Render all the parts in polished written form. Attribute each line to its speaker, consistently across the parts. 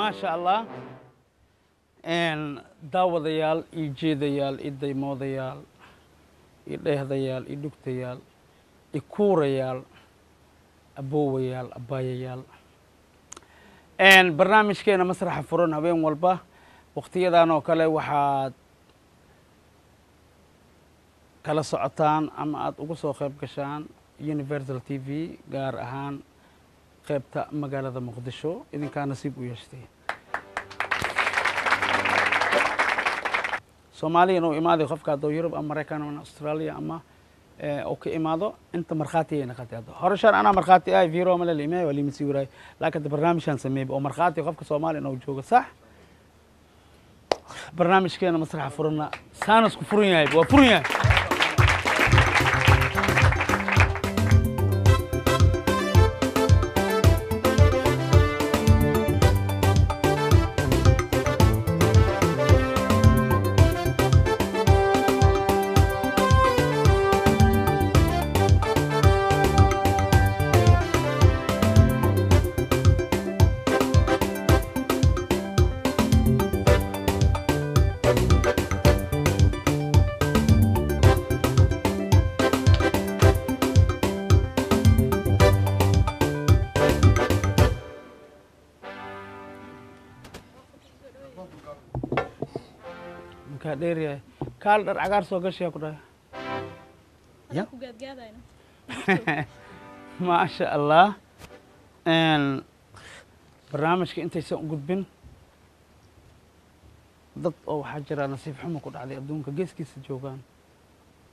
Speaker 1: Maasha Allah. Daawadayaal iyo jeedayaal iyo daymoodayaal iyo dheehdayaal iyo dhugtayaal iyo kuurayaal, aboowayaal, abbaayayaal, barnaamijkeena Masraxa Furan habeen walba wakhtiyadan oo kale waxaad kala socotaan ama aada uga soo qayb gashaan Universal TV, gaar ahaan qaybta magaalada Muqdisho. Idinkaa nasiib u yeeshtay Soomaaliya inuu imaaday qofka hadduu Yurub ama Maraykan ama Australia ama uu ka imaado, inta markhaati ay naqatay. Hadda horashaan anaa markhaati ahay, viro male la imaay waa liima sii waraay, laakiin hadda barnaamijkaan sameeyay oo markhaati qofka Soomaaliya inuu joogo. Sax, barnaamijkeena Masraxa Furanna saanasku furan yahay, waa furan yahay. Makaa dheeryahay kaal dhar cagaar soo gashayaa ku dhahay.
Speaker 2: Adaa ku gaadgaadayna.
Speaker 1: Maasha Allah. Barnaamijka intaysan u gudbin, dad oo waxaa jira nasiib xumo ku dhacday, adduunka geeskiisa joogaan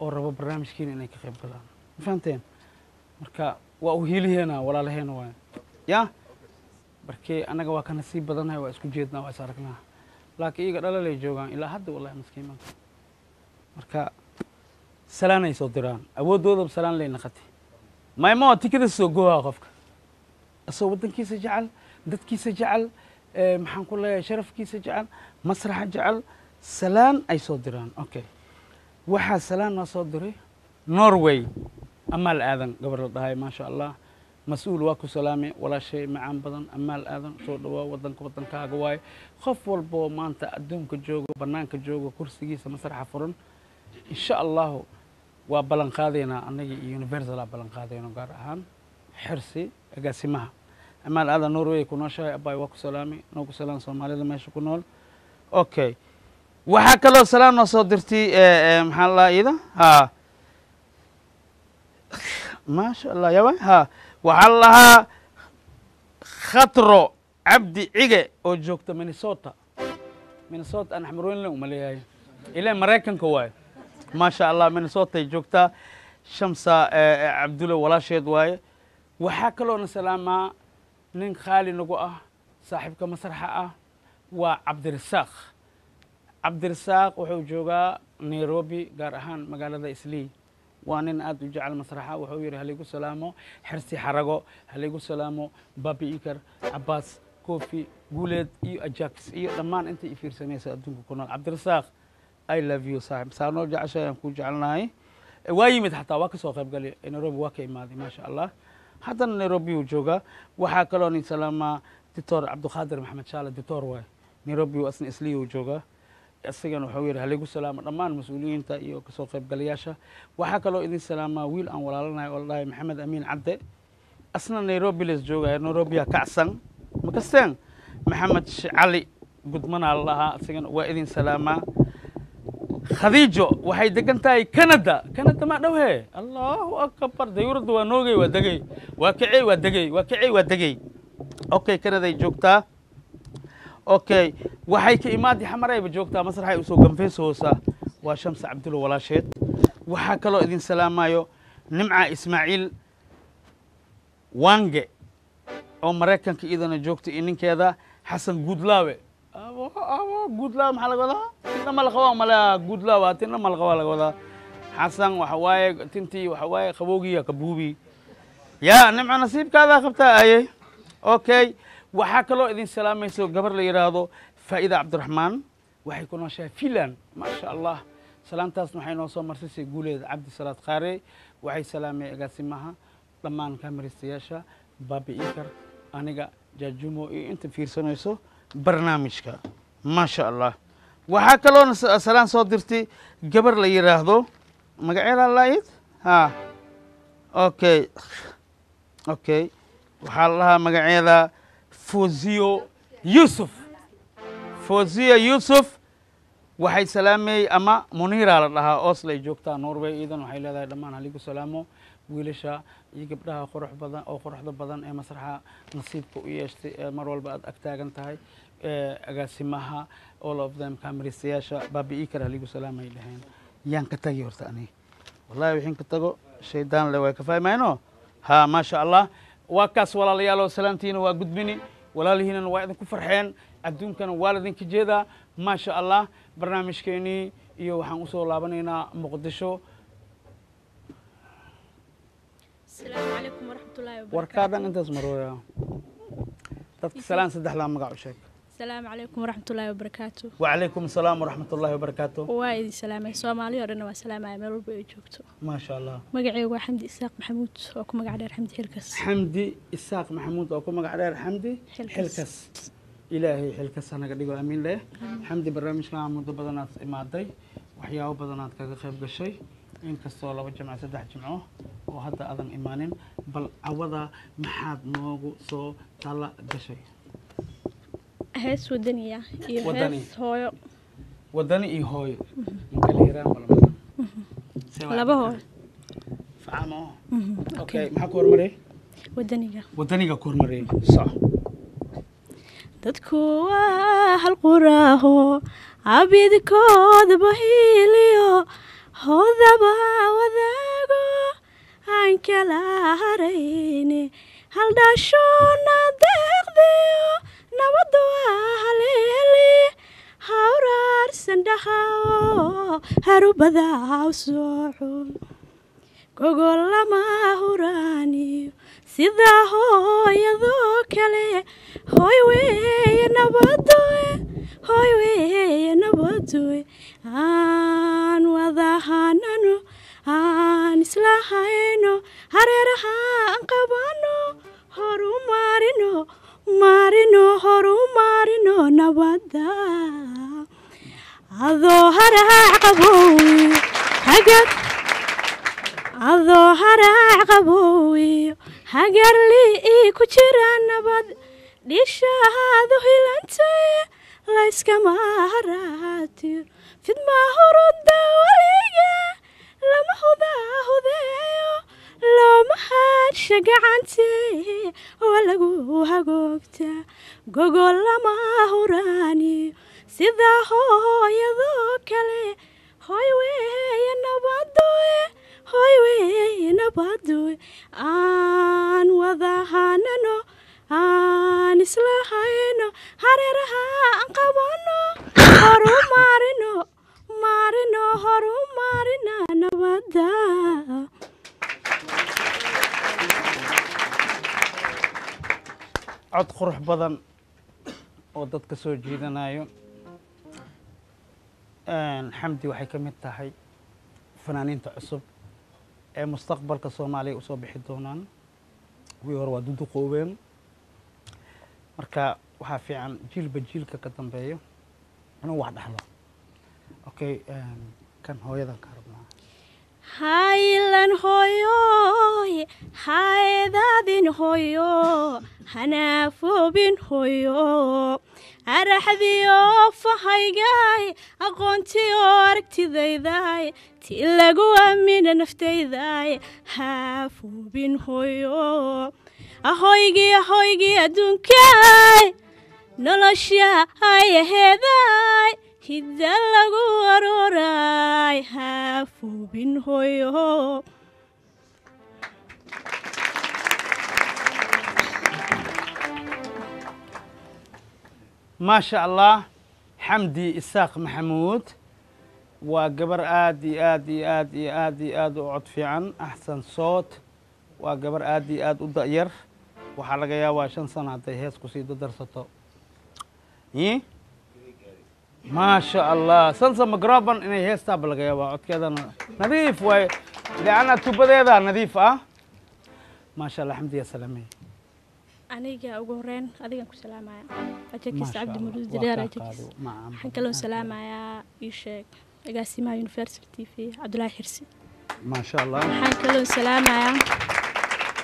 Speaker 1: oo rabo barnaamijkiina inay ka qayb galaan, ma fahamteen? Marka waa u hiiliheena, walaalaheena waay ya. Markii annaga waa ka nasiib badannahay, waa isku jeednaa, waa is aragnaa, laakiin iyaga dhalalay joogaan ilaa hadda, wallahi maskiimanka. Marka salaanay soo diraan, awooddoodaba salaan lay naqatay. Maymo tikada soo goohaa qofka asagoo waddankiisa jecel, dadkiisa jecel, maxaan ku leeyahay, sharafkiisa jecel, masraxa jecel, salaan ay soo diraan. Okay, waxaa salaan noo soo diray Norway, Amaal Aadan gabar la dhahay. Maasha Allah, mas-uul waa ku salaamay, walaashay macaan badan Amaal Aadan, soo dhawaa waddanka, waddankaaga waaye. Qof walboo maanta adduunka joogo, bannaanka joogo, kursigiisa Masraxa Furan insha Allahu waa ballan qaadaynaa, annaga iyo Universal aa ballan qaadayno, gaar ahaan Xirsi agaasimaha. Amaal Aadan Norway ku nooshahay, abaay waa ku salaamay, noo ku salaam Soomaalida meesha ku nool. Okay, waxaa kaloo salaan noo soo dirtay, maxaa la dhahaa iyada? Ha, maasha Allah, yawa ha, waxaa la lahaa Khatro Cabdi Cige oo joogta Minnesota. Minnesota aan Xamrooyinle uma leeyahay ilaa Maraykanka waaye. Maasha Allah, Minnesotay joogtaa, Shamsa Cabdulle walaasheed waaye. Waxaa kaloo na salaamaa nin khaali nagu ah, saaxiibka masraxa ah, waa Cabdirasaaq. Cabdirasaaq wuxuu joogaa Nairobi, gaar ahaan magaalada Islii. Waa nin aad u jecel masraxa. Wuxuu yidhi halaygu salaamo Xirsi Xarago, halaygu salaamo Babi Ikar, Cabaas Kofi, Guuleed iyo Ajax iyo dhammaan intay i fiirsanaysa adduunka ku nool. Cabdirasaaq, I love you saaxib, saa noo jeceshahay aan kuu jecelnahay. Waa yimid xataa, waa ka soo qayb galay Nairobi, waa ka imaaday, maasha Allah, haddana Nairobi uu joogaa. Waxaa kaloo nin salaamaa Doctor Cabdiqaadir Maxamed Shaale, doctor waay, Nairobi uu asna Isliya uu joogaa. Isagana wuxuu yidhi halaygu salaamo dhammaan mas-uuliyiinta iyo kasoo qaybgalayaasha. Waxaa kaloo idin salaamaa wiil aan walaalanahay oo la dhahay Maxamed Amiin Cadde, asna Nairobi les joogaya, Nairobiya kacsan makasteen. Maxamed Cali Gudmanaa la dhahaa, isagana waa idin salaamaa. Khadiijo waxay degan tahay Canada. Canada ma dhowhe? Allahu akbar, dayuuradda waa noogay, waa degay, waa kacey, waa degay, waa kacey, waa degay. Okay, Canaday joogtaa. Okay, waxay ka imaadii Xamarayba joogtaa, masraxay usoo ganfeyso hoosaa, waa Shamsa Cabdulla walaasheed. Waxaa kaloo idin salaamayo Nimca Ismaaciil Wange oo Maraykanka iyadana joogta iyo ninkeeda Xasan Guudlaawe. Abo abo, Guudlaawe maxaa laga wadaa? Tinna ma la qabaa malea? Guudlaawe tinna ma la qabaa laga wadaa. Xasan waxa waaye tintii waxa waaye qabowgiya kabuubi yaa Nimco, nasiibkaadaa qabtaa aye. Okay, waxaa kaloo idin salaamayso gabar la yidhaahdo Faa'ida Cabdiraxmaan, waxay ku nooshahay Finland. Maasha Allah, salaantaasna waxay noo soo marsisay Guuleed Cabdisalaad Qaare. Waxay salaamay agaasimaha, dhammaan kamaristayaasha, Baabi Ikar, aniga Jaajumo iyo inta fiirsanayso. Barnaamijka, maasha Allah. Waxaa kaloona salaan soo dirtay gabar la yidhaahdo magaceeda laid ha. Okay, waxaa la dhahaa magaceeda Foziyo Yuusuf. Foziya Yuusuf waxay salaamay, ama Muniira la dhahaa, Oslay joogtaa, Norway. Iidan waxay leedahay dhammaan haligu salaamo wiilasha iyo gabdhaha qurux badan oo quruxda badan ee masraxa nasiibka u yeeshtay ee mar walba aad ag taagan tahay, agaasimaha, all of them, kaamiristayaasha baabi'ii kara haligu salaamay dhaheen. Yaan ka tagi horta aniga? Wallahi wixin ka tago shaydaan le way ka fahmayno. Ha, maasha Allah. Waa kaas, walaalayaal, oo salaamtiina waa gudbini, walaalihiinana waa idinku farxeen, adduunkana waa laidinka jeedaa, maasha Allah. Barnaamijkeenii iyo waxaan usoo laabanaynaa Muqdisho.
Speaker 2: Asalaamu calaykum waraxmatullaahi wabarakaatu.
Speaker 1: Warkaa dhan intaas marooya dadka salaan saddexdaa magac u sheeg.
Speaker 2: Asalaamu calaykum waraxmatullaahi wabarakaatu.
Speaker 1: Wacalaykum asalaam waraxmat ullahi wabarakaatu.
Speaker 2: Waa idin salaamay, Soomaali oo dhanna waa salaamaya meel walba ay joogto.
Speaker 1: Maasha Allah.
Speaker 2: Magacaygu waa Xamdi Isaaq Maxamuud oo ku magac dheer Xamdi Xilkas.
Speaker 1: Xamdi Isaaq Maxamuud oo ku magac dheer Xamdi
Speaker 2: Xilkas.
Speaker 1: Xilkas. Ilaahay xilkas hanaga dhigo, amiin leh. Xamdi, barnaamijkan muddo badanaad imaaday, waxyaabo badanaad kaga qayb gashay, inkastoo laba jimco, saddex jimco oo hadda aadan imaanin. Bal cawada maxaad noogu soo tala gashay?
Speaker 2: Hees wadaniya iyo
Speaker 1: Wadani.
Speaker 2: hees hooyo.
Speaker 1: Wadani iyo hooyo makala hiraan wala
Speaker 2: Laba hooyo.
Speaker 1: Facamo. Okay, maxaa ku hormariyay?
Speaker 2: Wadaniga.
Speaker 1: Wadaniga ku hormariyay, sax.
Speaker 2: Dadku waa hal quraaho, cabidkooda bahiiliyo hodaba wadaago aan kala harayne, hal dhashona deeqdiyo nabadda waa haleele, hawraarsan dhaxao harubada socon, gogolama huraaniyo sida hooyadoo kale. Hooy weeye nabadoe, hooy weeye nabadoe, aan wadahanano, aan isla hayno, hareeraha aan qabano, horu maarino, maarino, horu maarino nabada. Adoo haraac qabowiyo hagar, adoo haraac qabowiyo hagarli ii ku jira, nabad dhishaadu hilantay layskama haraatiro, fidma huruda weliga lama hudaa hudeeyo, looma haadsha gacante waa lagu hagoogtaa, gogol lama huraaniyo sida hooyadoo kale. Hooy weeye nabadoe, hooy weeye nabadoe, aan wada hanano, aan isla hayno, hareeraha aan qabano, horu maarino, maarino, horu maarina nabada.
Speaker 1: Cod qurux badan oo dadka soo jiidanayo. Xamdi waxay ka mid tahay fanaaniinta cusub ee mustaqbalka Soomaaliya usoo bixi doonaan. Kuwii hore waa duduqoobeen, marka waxaa fiican jiilba jiilka ka dambeeyo inuu wax dhaxlo. Okay, kan hooyadan ka rabnaa.
Speaker 2: Haylan hooyoy, haydaadin hooyo, hanaafobin hooyo, araxdiyo fahaygay, aqoontiyo aragtidayday, ti lagu aamina naftayday, haafobin hooyo, ahoygii, ahoygii adduunkay, nolosha ay aheeday, hidda lagu arooray, haafobin hooyo.
Speaker 1: Maasha Allah. Xamdi Isaaq Maxamuud waa gabar aad iyo aad iyo aad iyo aad iyo aad u cod fiican, axsan soot. Waa gabar aad iyo aad u da'yar. Waxaa laga yaabaa 5 sano hadday hees kusii dadarsato. Maasha Allah, sansa microfon inay heestaaba laga yaabaa. Codkeedana nadiif waaye, leanna tubadeeda nadiif ah. Maasha Allah. Xamdi, yaa salaamey.
Speaker 2: Aniga ugu horeyn adigan ku salaamaya Ajakis
Speaker 1: Maasha
Speaker 2: Cabdi
Speaker 1: Allah,
Speaker 2: Maruud
Speaker 1: waa
Speaker 2: Direer
Speaker 1: kaa
Speaker 2: Ajakis.
Speaker 1: qaado, macaan
Speaker 2: Waxaan
Speaker 1: badan,
Speaker 2: kaloo
Speaker 1: aad iyo
Speaker 2: salaamayaa ii sheeg agaasimaha Universal TV Cabdulaahi Xirsi.
Speaker 1: aad. Maasha Allah.
Speaker 2: Waxaan kaloo salaamayaa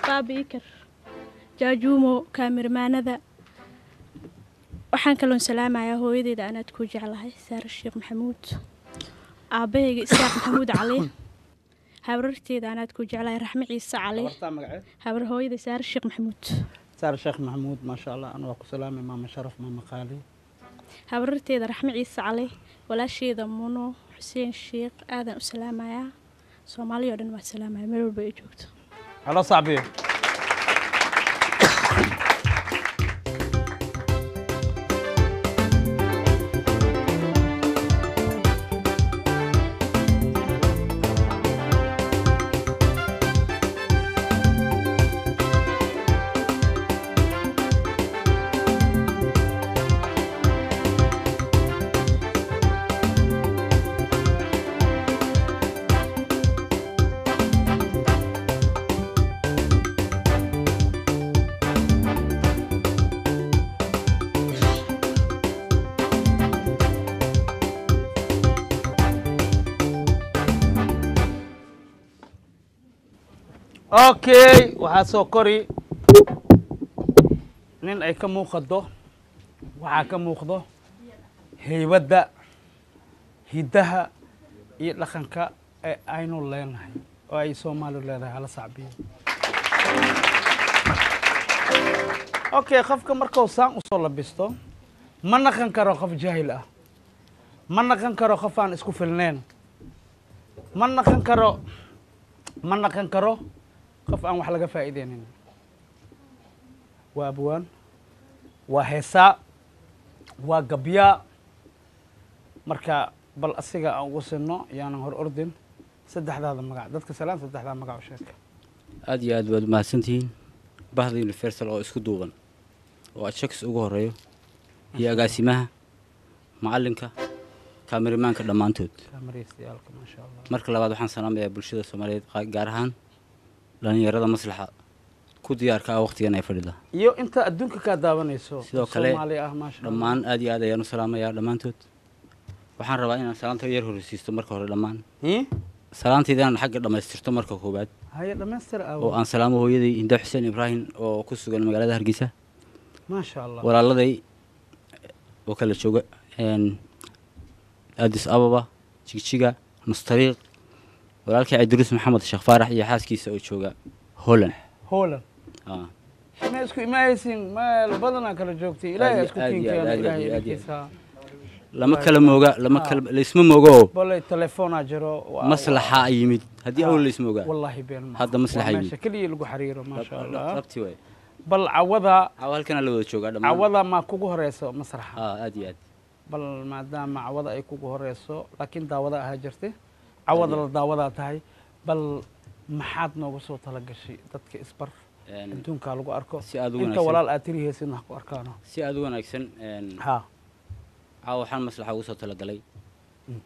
Speaker 2: Baabi Ikar Jaajuumo kaamirmaanada. Waxaan kaloo salaamayaa hooyadeyda anaad ku jeclahay Saare Sheekh Maxamuud, aabahayga Isaaq Maxamuud Cali, habrarteeda anaad ku jeclahay Raxme Ciise Cali.
Speaker 1: Habartaa magaceed?
Speaker 2: Habar hooyada Saare Sheekh Maxamuud.
Speaker 1: Saar Sheekh Maxamuud, maasha Allah. Ana waa ku salaamay, maama Sharaf, maama Qaali.
Speaker 2: Habrarteeda Raxme Ciise Cali, walaasheeda Muno Xuseen Sheekh aadan u salaamayaa. Soomaaliya oo dhan waa salaamaya meel walba ay joogto.
Speaker 1: Halo sacbiyo. Okay, waxaa soo kori nin ay ka muuqado, waxaa ka muuqdo heybadda hiddaha iyo dhaqanka ee aynu leenahay oo ay Soomaalidu leedahay. Hala sacbiyo. Okay, qofka markuu saan usoo labisto ma naqan karo qof jaahil ah, ma naqan karo qof aan isku filneen, ma naqan karo qof aan wax laga faa'iideynin. Waa abwaan, waa heesaa, waa gabyaa. Marka bal asiga aan ugu sinno, yaanan hor ordin. Saddexdaada magac dadka salaan, saddexdaa magac u sheeg.
Speaker 3: Aad iyo aad baad mahadsantihiin bahda Universal oo isku duuban oo Ajax ugu horeeyo iyo agaasimaha, macalinka, kaamerimaanka, dhammaantood.
Speaker 1: Kaamariistayaalka, maasha Allah.
Speaker 3: Marka labaad waxaan salaamayaa bulshada Soomaaliyeed, gaar ahaan dhalinyarada maslaxa ku diyaarka ah waqtigan ay fadhida
Speaker 1: iyo inta adduunka kaa daawanayso
Speaker 3: sidoo kale
Speaker 1: Soomaali ah, maasha Allah.
Speaker 3: Dhammaan aad iyo aad ayaan u salaamayaa dhammaantood. Waxaan rabaa inaan salaanta yar horreysiisto marka hore dhammaan
Speaker 1: Hii?
Speaker 3: salaantayda inaan xagga dhammaystirto marka koowaad
Speaker 1: Haye, dhammaystir.
Speaker 3: oo
Speaker 1: Aawo.
Speaker 3: aan salaamo hooyaday Hinda Xuseen Ibraahim oo ku sugan magaalada Hargeysa,
Speaker 1: Maasha Allah.
Speaker 3: walaaladay oo kala jooga Addis Ababa, Jigjiga, Nustariiq, walaalkay Cabdiruus Maxamed Sheekh Faarax iyo xaaskiisa oo jooga Holland.
Speaker 1: Holland.
Speaker 3: Ah.
Speaker 1: Ma isku imaayaysiin? Meel badanaa kala joogtay. Ilaahay
Speaker 3: Aad
Speaker 1: isku
Speaker 3: iyo aad
Speaker 1: kiin
Speaker 3: iyo
Speaker 1: keeno.
Speaker 3: aad
Speaker 1: Ilaahay
Speaker 3: iyo aad iyo aad.
Speaker 1: idinkiisa.
Speaker 3: Lama kala mooga, lama kala, laysma moogo oo
Speaker 1: Balay telefoonaa jiro
Speaker 3: maslaxa ay yimid haddii awal laysma ogaa.
Speaker 1: Wallaahi been ma
Speaker 3: Hadda maslaxa
Speaker 1: waa
Speaker 3: yimid.
Speaker 1: meesha keliya lagu xiriiro, maasha Allah.
Speaker 3: Rabti waay.
Speaker 1: Bal cawada
Speaker 3: Caawa halkana la wada joogaa dhammaan.
Speaker 1: Cawada ma kugu horeyso masraxa?
Speaker 3: Ah, aad iyo aad.
Speaker 1: Bal maadaama cawada ay kugu horeyso, laakiin daawada ahaa jirtay, cawada la daawadaa tahay, bal maxaad noogu soo talagashay? Dadka isbar adduunkaa lagu arko
Speaker 3: Si aad u
Speaker 1: inta
Speaker 3: wanaagsan.
Speaker 1: Walaal aad tirihaysidna ha ku arkaano.
Speaker 3: Si aad u wanaagsan
Speaker 1: ha.
Speaker 3: Caawa waxaan maslaxa ugu soo talagalay,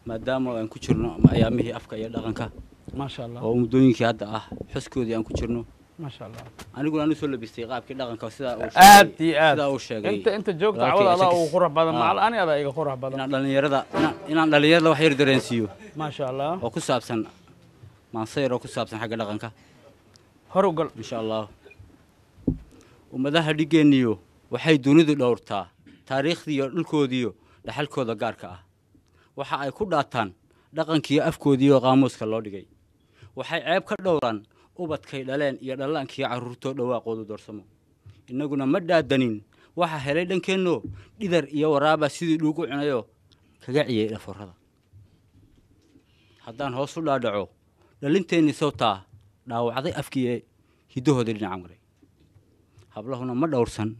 Speaker 3: maadaama aan ku jirno ayaamihii afka iyo dhaqanka
Speaker 1: Maasha Allah.
Speaker 3: oo muddooyinkii hadda ah xuskoodii aan ku jirno,
Speaker 1: Maasha Allah.
Speaker 3: aniguna aan usoo labistay qaabkii dhaqanka sidaa uu
Speaker 1: Aad
Speaker 3: sheegay-
Speaker 1: iyo aad.
Speaker 3: sidaa uu sheegay
Speaker 1: Inta joogta
Speaker 3: walaalkay
Speaker 1: cawada adaa
Speaker 3: Ajakis.
Speaker 1: ugu qurux badan.
Speaker 3: Ah.
Speaker 1: Macal ani adaa iga qurux badan.
Speaker 3: Inaan dhalinyarada wax yar dareensiiyo
Speaker 1: Maasha Allah.
Speaker 3: oo ku saabsan maansayr oo ku saabsan xagga dhaqanka.
Speaker 1: Hor u gal.
Speaker 3: Insha Allah. Ummadaha dhigeenniyo waxay dunidu dhowrtaa taariikhdiiyo dhulkoodiiyo dhaxalkooda gaarka ah. Waxa ay ku dhaataan dhaqankiiyo afkoodiiyo qaamuuska loo dhigay. Waxay ceeb ka dhowraan ubadkay dhaleen iyo dhallaankiiyo carruurtoo dhawaaqoodu doorsamo. Innaguna ma dhaadanin waxa helay dhankeenno dhidar iyo waraaba sidii dhuugu cunayo kaga ciyey dhaforrada. Haddaan hoos u dhaadhaco, dhalinteennii sawtaa dhaawacday afkii ee hiddahoodii dhinaca maray. Hablahuna ma dhowrsan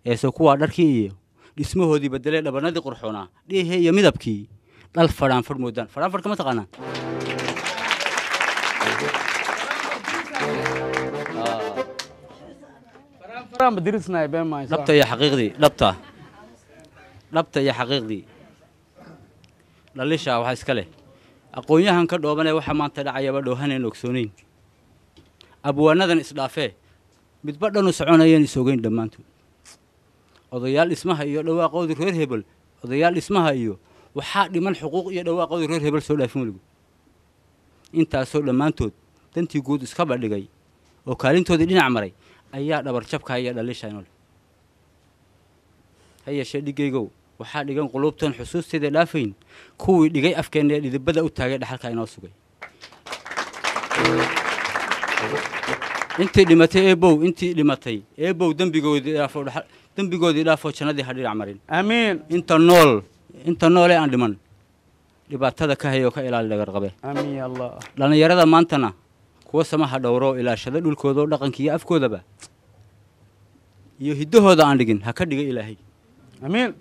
Speaker 3: eese kuwaa dharkii iyo dhismahoodii bedelay, dhabanadii qurxoonaa, dhiihii iyo midabkii dhal fadhaanfadh moodaan. Fadhaanfadhka ma taqaanaa?
Speaker 1: Faraan badirisnay been maysa.
Speaker 3: Dhabta iyo xaqiiqdii, dhabta iyo xaqiiqdii dhalishaa waxaa iska leh aqoon-yahan ka dhoobanee waxa maanta dhacayaba dhoohaneen ogsooneyn. Abwaanadan isdhaafee Midba dhanu soconayeen is ogeyn dhammaantood. Odayaal dhismaha iyo dhawaaqoodii reer hebel, odayaal dhismaha iyo waxaa dhiman xuquuq iyo dhawaaqoodii reer hebel soo dhaafin weligood. Intaasoo dhammaantood dantii guud iskaba dhigay oo kaalintoodii dhinac maray ayaa dhabar jabka iyo dhaliisha inole. Ha yeeshee dhiggaygow, waxaa dhigan quluubtan xusuusteeda dhaafayn kuwii dhigay afkeenna ee dhidibada u taagay dhaxalka inoo sugay. Intii dhimatay eebow, intii dhimatay eebow, dembigoodii dhaafoo dhaxal, dembigoodii dhaafoo jannadii ha dhinac marin.
Speaker 1: Aamiin.
Speaker 3: Inta nool, inta noolee aan dhiman dhibaatada ka hayo, ka ilaali dhagarqabe.
Speaker 1: Aamiin ya Allah.
Speaker 3: Dhallinyarada maantana kuwa samaha dhowro, ilaashada dhulkooda oo dhaqanka iyo afkoodaba iyo hiddahooda aan dhigin ha ka dhiga Ilaahay.
Speaker 1: Aamiin.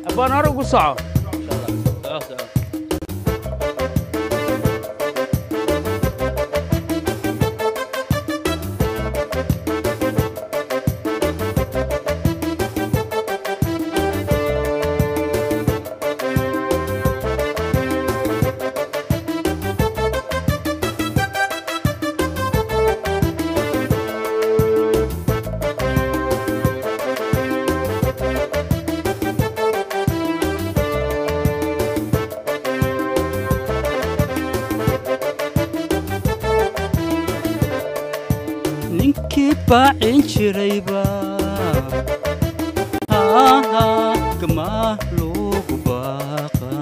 Speaker 1: Abaan hore ugu soco.
Speaker 3: Ninkii baacin jirayba gama loogu baaqa,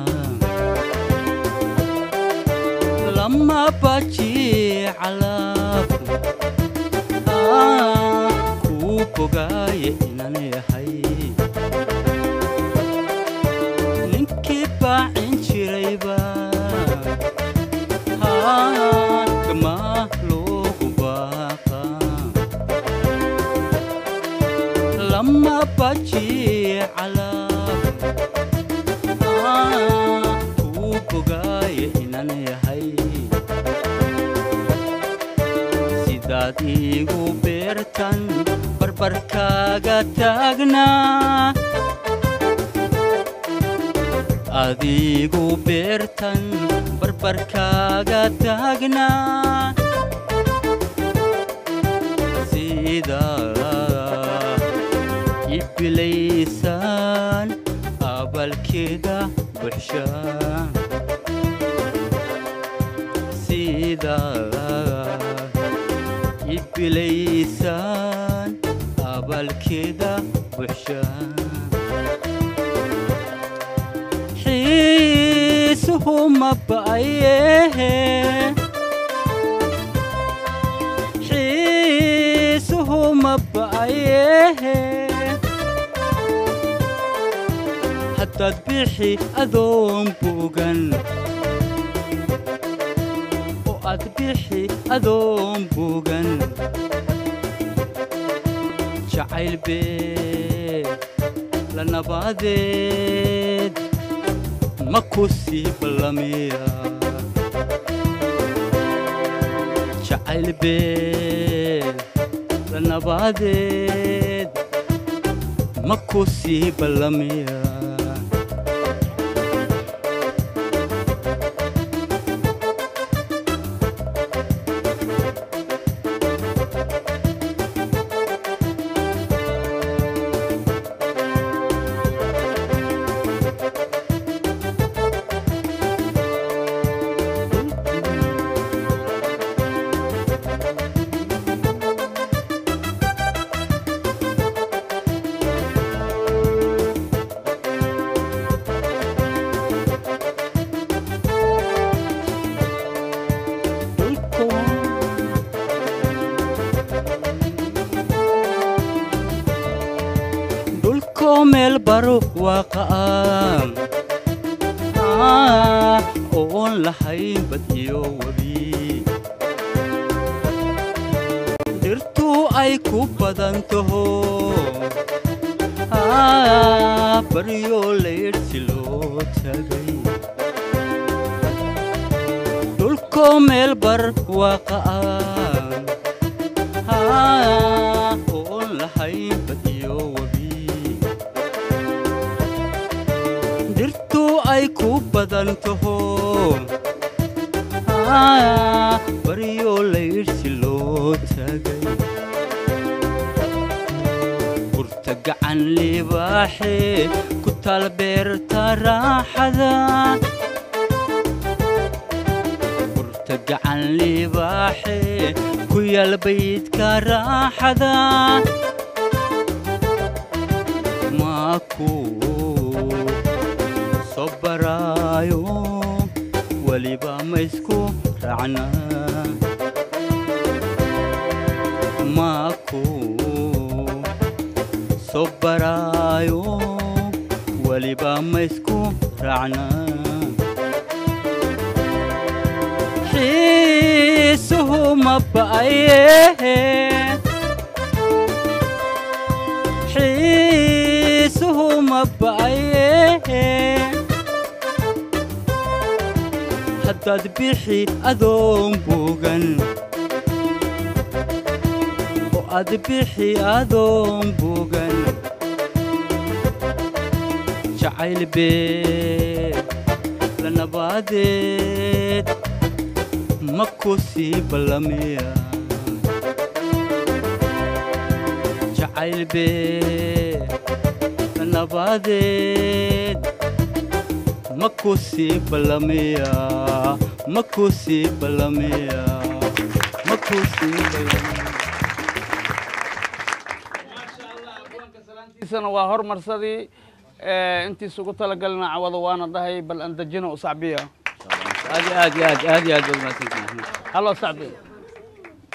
Speaker 3: lama baji calaf kuu bogaaye inan yahay. Ninkii baacin jirayba gama loogu baaqa, lama baji calaf kuu bogaaye inan yahay. Sidaad iigu beertan barbarkaaga taagnaa, adigu beertan barbarkaaga taagnaa, sidaa ibilaysaan abalkeeda buxshaa, sidaa ibilaysaan abalkeeda buxshaa. Xiisuhu ma ba'ayehe, xiisuhu ma ba'ayehe, haddaad bixi adoon bogan oo aad bixi adoon bogan, jacayl bee la nabaadeed ma ku sii ballamiya, jacayl bee la nabaadeed ma ku sii ballamiya. Dhulkoo meel baro waaqa'an oon lahayn bad iyo webi, dhirtuu ay ku badan taho, baryo laydhsi loo tagay. Dhulkoo meel bar waaqa'an oon lahayn bad iyo webi, dhirtuu ay ku badan taho, Baryo layrsi loo tagay burta gacan libaaxe ku taal beerta raaxada, burta gacan libaaxe ku yaal baydka raaxada. Maku soo baraayo weliba ma isku raacnaa, maku soo baraayo weliba ma isku raacnaa. Xiisuhu ma ba'aye, xiisuhu ma ba'aye, haddaad bixi adoon buugan oo aad bixi adoon buugan, jacayl bee lanabaadeed ma ku sii ballamiya, jacayl bee lanabaadeed ma ku sii ballamiya, ma ku sii ballamiya, ma ku sii ballamiya.
Speaker 1: Salaantiisana waa hormarsadii intiis ugu talagalina cawada waana dhahay bal aan dejino u sacbiya.
Speaker 3: Aad iyo aad iyo aad aad iyo aad baad mahadsantihiin.
Speaker 1: Hallo sacbi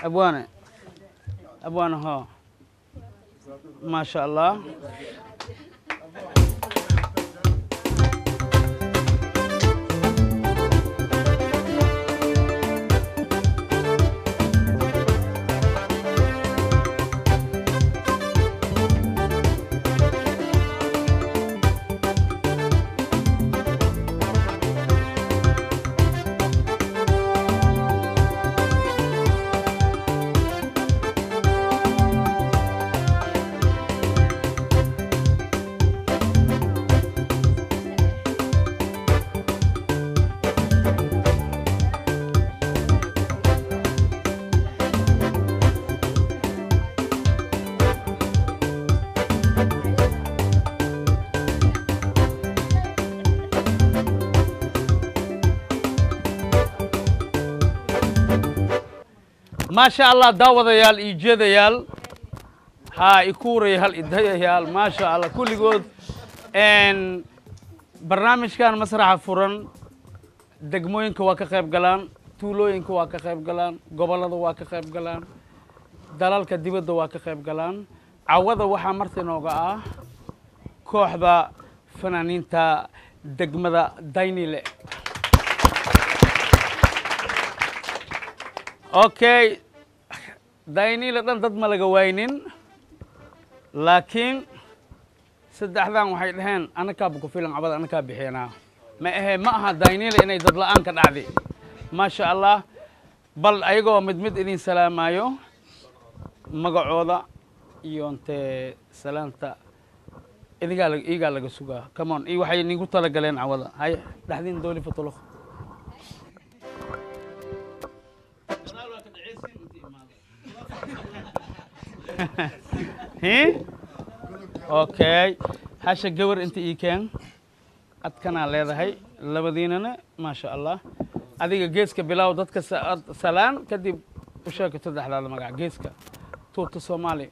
Speaker 1: abwaane, abwaane ho, maasha Allah. Maasha Allah, daawadayaal iyo jeedayaal haa ikuurayaal idayayaal, maasha Allah kulligood. Barnaamijkan masraxa furan degmooyinka waa ka qayb galaan, tuulooyinka waa ka qayb galaan, gobollada waa ka qayb galaan, dalalka dibadda waa ka qayb galaan. Cawada waxaa marti nooga ah kooxda fanaaniinta degmada Daynile. Okay, Daynile dhan dad ma laga waynin, laakiin saddexdan waxay dhaheen anakaaba ku filan cabada, anakaa bixinaa. Ma ahe, ma aha Daynile inay dad la'aan ka dhacday. Maasha Allah, bal ayagoo mid mid idin salaamaayo magacooda iyo intee salaanta idigaa iigaa laga sugaa. Come on, iyo waxay nigu talagaleen cawada hay dhexdiin dooli fatulok. Okay, hasha gabar inta ii keen adkanaa leedahay labadiinana. Maasha Allah, adiga geeska bilaaw, dadka salaan kadib u sheego saddexdaada magac geeska tuurta Soomaali.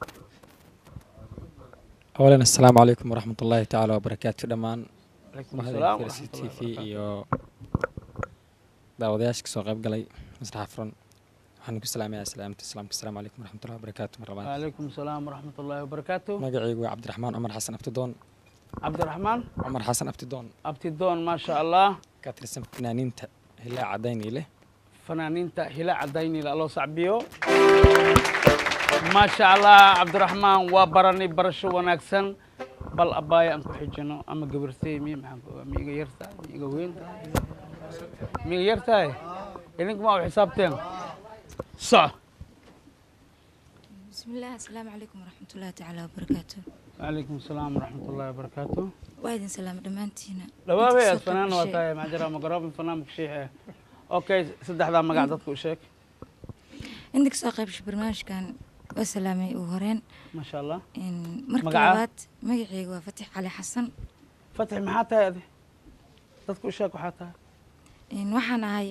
Speaker 4: Awalan assalaamu calaykum waraxmat ullaahi tacaala wabarakaatu dhammaan
Speaker 1: calaykum
Speaker 4: mahadin
Speaker 1: asalaam
Speaker 4: c t
Speaker 1: waraxmatullahi
Speaker 4: v iyo daawadayaasha kasoo qayb galay masraxa furan, waxaan ku salaamayaa salaamta islaamka, asalaamu calaykum waraxmatullahi wabarakaatu mar labaad.
Speaker 1: Calaykum asalaam waraxmatullaahi wabarakaatu.
Speaker 4: Magacaygu waa Cabdiraxmaan Cumar Xasan Abtidoon.
Speaker 1: Cabdiraxmaan
Speaker 4: Cumar Xasan Abtidoon.
Speaker 1: Abtidoon, maasha Allah.
Speaker 4: Ka tirsan fanaaniinta Hilaa Cadaynile.
Speaker 1: Fanaaniinta Hilaaca Daynile, loo sacbiyo. Maasha Allah, Cabdiraxmaan waa baranay, barasho wanaagsan. Bal abbaaya aan ku xijino ama gabartey mi maxaan ku miiga yartahay, miiga weyn tahay, miiga yar tahay, idinku ma u xisaabteen soco.
Speaker 5: بسم الله، السلام عليكم ورحمة الله تعالى وبركاته.
Speaker 1: Calaykum asalaam waraxmat ullahi wabarakaatu.
Speaker 5: Waa idin salaam dhammaantiina.
Speaker 1: Dhawaabay
Speaker 5: Inta
Speaker 1: aad
Speaker 5: kasoo
Speaker 1: fanaan waa
Speaker 5: qayb gashay.
Speaker 1: Tahay maxaa jira magarooban fanaan kushiixe. Okay, saddexdaa magac dadka u sheeg.
Speaker 5: Inta kasoo qaybshay barnaamijkan waa salaamay ugu horeen.
Speaker 1: Maasha Allah.
Speaker 5: Marka
Speaker 1: Magacaa?
Speaker 5: labaad, magacayga waa Fatix Cali Xasan.
Speaker 1: Fatix, maxaa tahay adi? Dadka u sheeg waxaa tahay.
Speaker 5: Waxaan ahay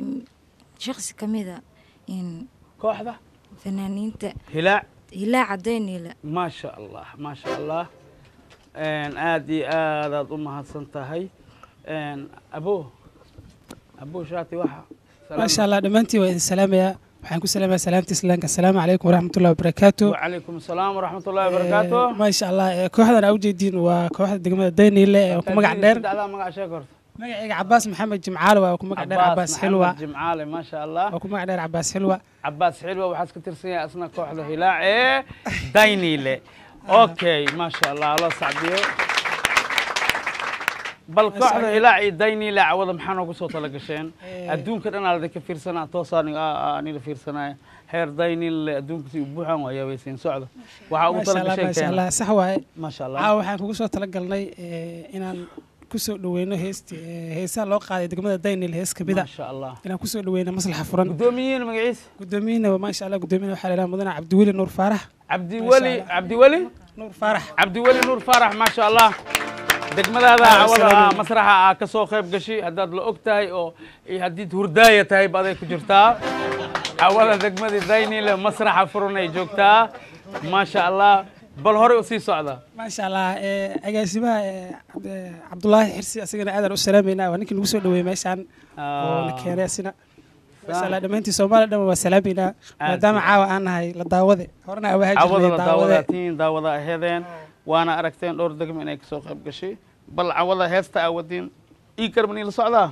Speaker 5: shaqsi ka mida
Speaker 1: kooxda
Speaker 5: fanaaniinta
Speaker 1: Hilaac.
Speaker 5: Hilaaca Dayniile.
Speaker 1: Maasha Allah, maasha Allah. Aad iyo aadaad u mahadsan tahay. Abo, abo shaati waxa.
Speaker 6: Maasha Allah, dhammaantiin waa idin salaamayaa. Waxaan ku salaamayaa salaamta islaamka: asalaamu calaykum waraxmatullahi wabarakaatu.
Speaker 1: Wacalaykum asalaam waraxmat ullahi wabarakaatu.
Speaker 6: Maasha Allah, kooxdan aa ujeediin waa kooxda degmada Dayniile ee ku magac dheer.
Speaker 1: Saddexdaa magac sheeg horta.
Speaker 6: Magacayga Cabaas Maxamed Jimcaale, waa ku magac dheer Cabaas Xilwa.
Speaker 1: Maxamed Jimcaale, maasha Allah.
Speaker 6: Waa ku magac dheer Cabaas Xilwa.
Speaker 1: Cabaas Xilwa waxaas ka tirsan yahay asna kooxda Hilaac ee Dayniile. Okay, maasha Allah, loo sacbiyo. Bal kooxda Hilaac iyo Dayniile, cawada maxaa noogu soo tala gasheen? Adduunka dhan aa ladinka fiirsanaa, toosaa nila fiirsanaya. Heer Dayniile adduunka si u buuxan waa yaabaysiin socda. Waxaa ugu
Speaker 6: Maasha
Speaker 1: tala
Speaker 6: Allah,
Speaker 1: gasheen
Speaker 6: maasha
Speaker 1: keena.
Speaker 6: Allah, sax waaye.
Speaker 1: Maasha Allah.
Speaker 6: Caawa waxaan kugu soo talagalnay inaan kusoo dhaweyno heesti heesaha loo qaaday degmada Dayniile, hees kamid a
Speaker 1: Maasha Allah.
Speaker 6: inaan kusoo dhaweyno maslaxa furan.
Speaker 1: Guddoomiyihiin magaciisa?
Speaker 6: Gudoomiyihina, maasha Allah, gudoomiyihina waxaa la yidhaha mudane Cabdiweli Nuur Faarax.
Speaker 1: Cabdiweli, Cabdiweli
Speaker 6: Nuur Faarax.
Speaker 1: Cabdiweli Nuur Faarax, maasha Allah. Degmadaada cawada
Speaker 6: Salaam.
Speaker 1: masraxa aa ka soo qayb gashay, haddaad la og tahay oo iyo haddiid hurdaaya tahay baday ku jirtaa. Cawada degmadii Dayniile masraxa furan ay joogtaa, maasha Allah. Bal horey usii socda.
Speaker 6: Maasha Allah, agaasimaha Cabdulaahi Xirsi, asagana aadaan u salaameynaa. Waa ninkii nagu soo dhaweeyey meeshaan oo na keenay asina. Maasha Allah, dhammaantiin Soomaaliya dhan waa salaameynaa, maadaama caawa aan nahay la daawade horena aan wahaa
Speaker 1: Cawada
Speaker 6: jirnay
Speaker 1: la
Speaker 6: daawade.
Speaker 1: daawadaatiin, daawada aheedeen, waana aragteen dhowr degmo inay kasoo qayb gashay. Bal cawada heesta aa wadiin ii karban ila socdaa.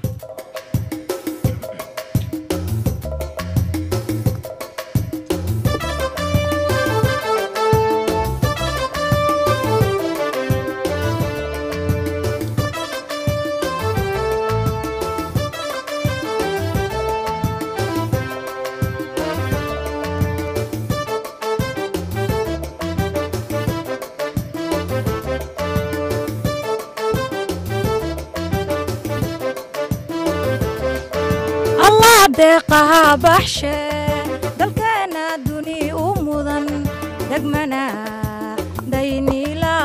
Speaker 5: Allah deeqaha baxshe, dalkeena duni u mudan, degmana Dayniila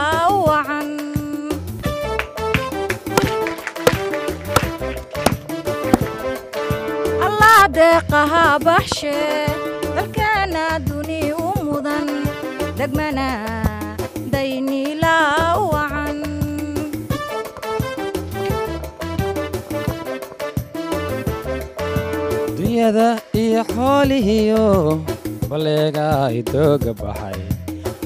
Speaker 5: wacan. Allah deeqaha baxshe, dalkeena duni u mudan, degmana Dayniila wacan.
Speaker 4: Dunyada iyo xoolihiyo baleega idooga baxay,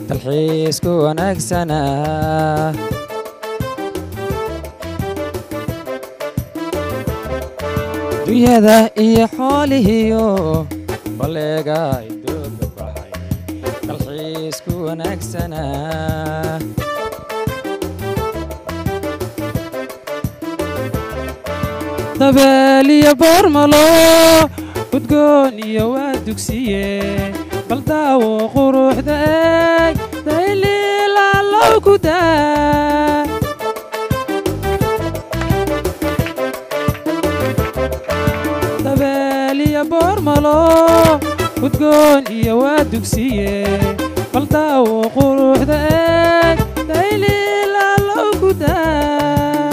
Speaker 4: dalxiisku wanaagsanaa. Dunyada iyo xoolihiyo baleega idooga baxay, dalxiisku wanaagsanaa.
Speaker 6: Dabeel iyo boormalo udgoon iyo waa dugsiye, bal daawo quruxda eeg, Dayliila loo gudaa. Dabeel iyo boormalo udgoon iyo waa dugsiye, bal daawo quruxda eeg, Dayliila loo gudaa.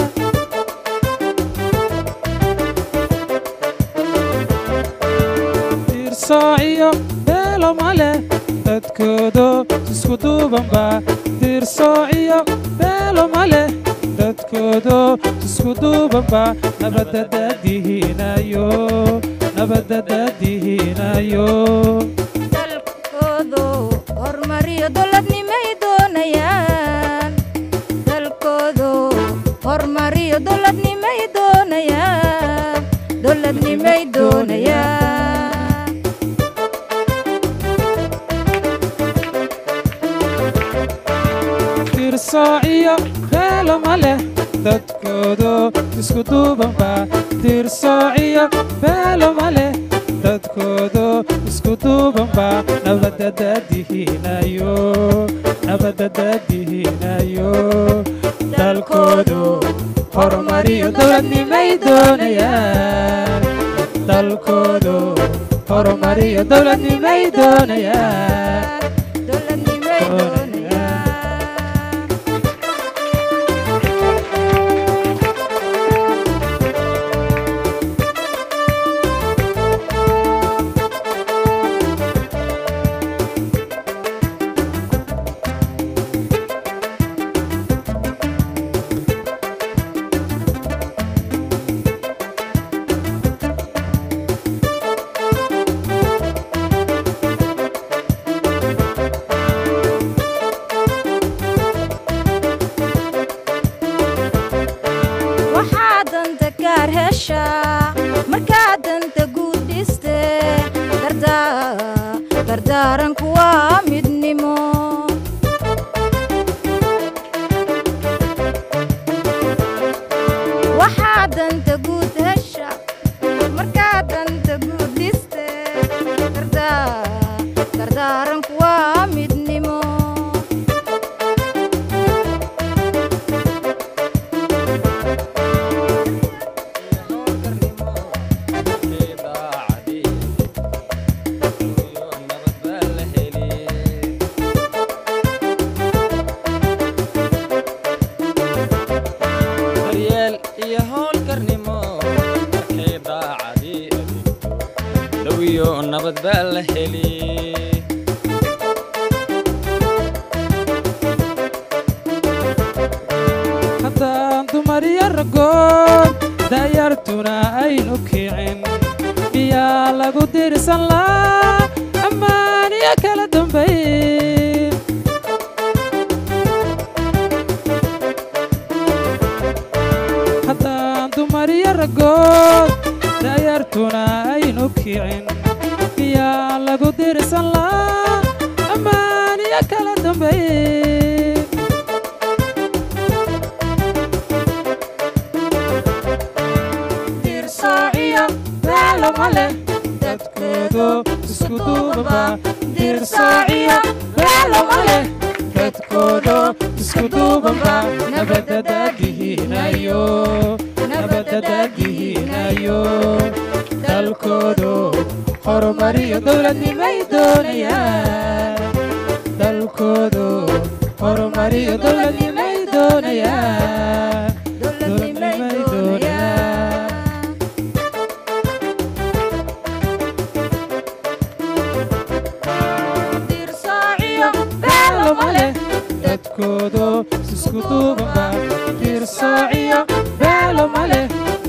Speaker 6: Dirsooc iyo beelo male, dadkoodo isku duubanba. Dirsooc iyo beelo male, dadkoodo isku duubanba. Nabadda daadihinayo, nabadda daadihinayo.
Speaker 5: Dalkoodu horumariyo dowladnimay doonayaan, dalkoodu horumariyo dowladnimay doonayaan, dowladnimay doonayaan.
Speaker 6: Dirsooc iyo beelo male, dadkoodo isku duubanba. Dirsooc iyo beelo male, dadkoodo isku duubanba. Nabadda daadihinayo, nabadda daadihinayo. Dalkoodu horumariyo dowladnimay doonayaan. Dalkoodu horumariyo dowladnimay doonayaan.
Speaker 5: Dowladnimay doonayaan. Waxaa danta gaar heshaa markaa danta guud dhiste, dardaaranku waa midnimo. Waxaa danta guud hesha markaa danta guud dhiste, dardaaranku waa midnimo.
Speaker 4: Daryeel iyo howlkarnimo markay daacadii adeegto, dhawiyo nabad baa la heli.
Speaker 6: Haddaan dumar iyo raggood da'yartuna aynu kicin, miyaa lagu dirsan laa ammaan iyo kala dambayn? Haddaan dumar iyo raggood da'yartuna aynu kicin, miyaa lagu dirsan laa ammaan iyo kala dambayn? Dirsoociyo beelo ma leh, dadkoodu isku duubanba. Dirsoociyo beelo ma leh, dadkoodu isku duubanba. Nabadda daadihiinayo, nabadda daadihiinayo, dalkoodu horumariyo dowladnimay doonayaan. Dalkoodu horumariyo dowladnimay doonayaan.
Speaker 5: Dowladnimay
Speaker 6: Dowladnimay doonayaan.
Speaker 5: doonayaan. Dirsoociyo
Speaker 6: beelo ma leh, dadkoodu isku duubanba. Dirsoociyo beelo ma leh,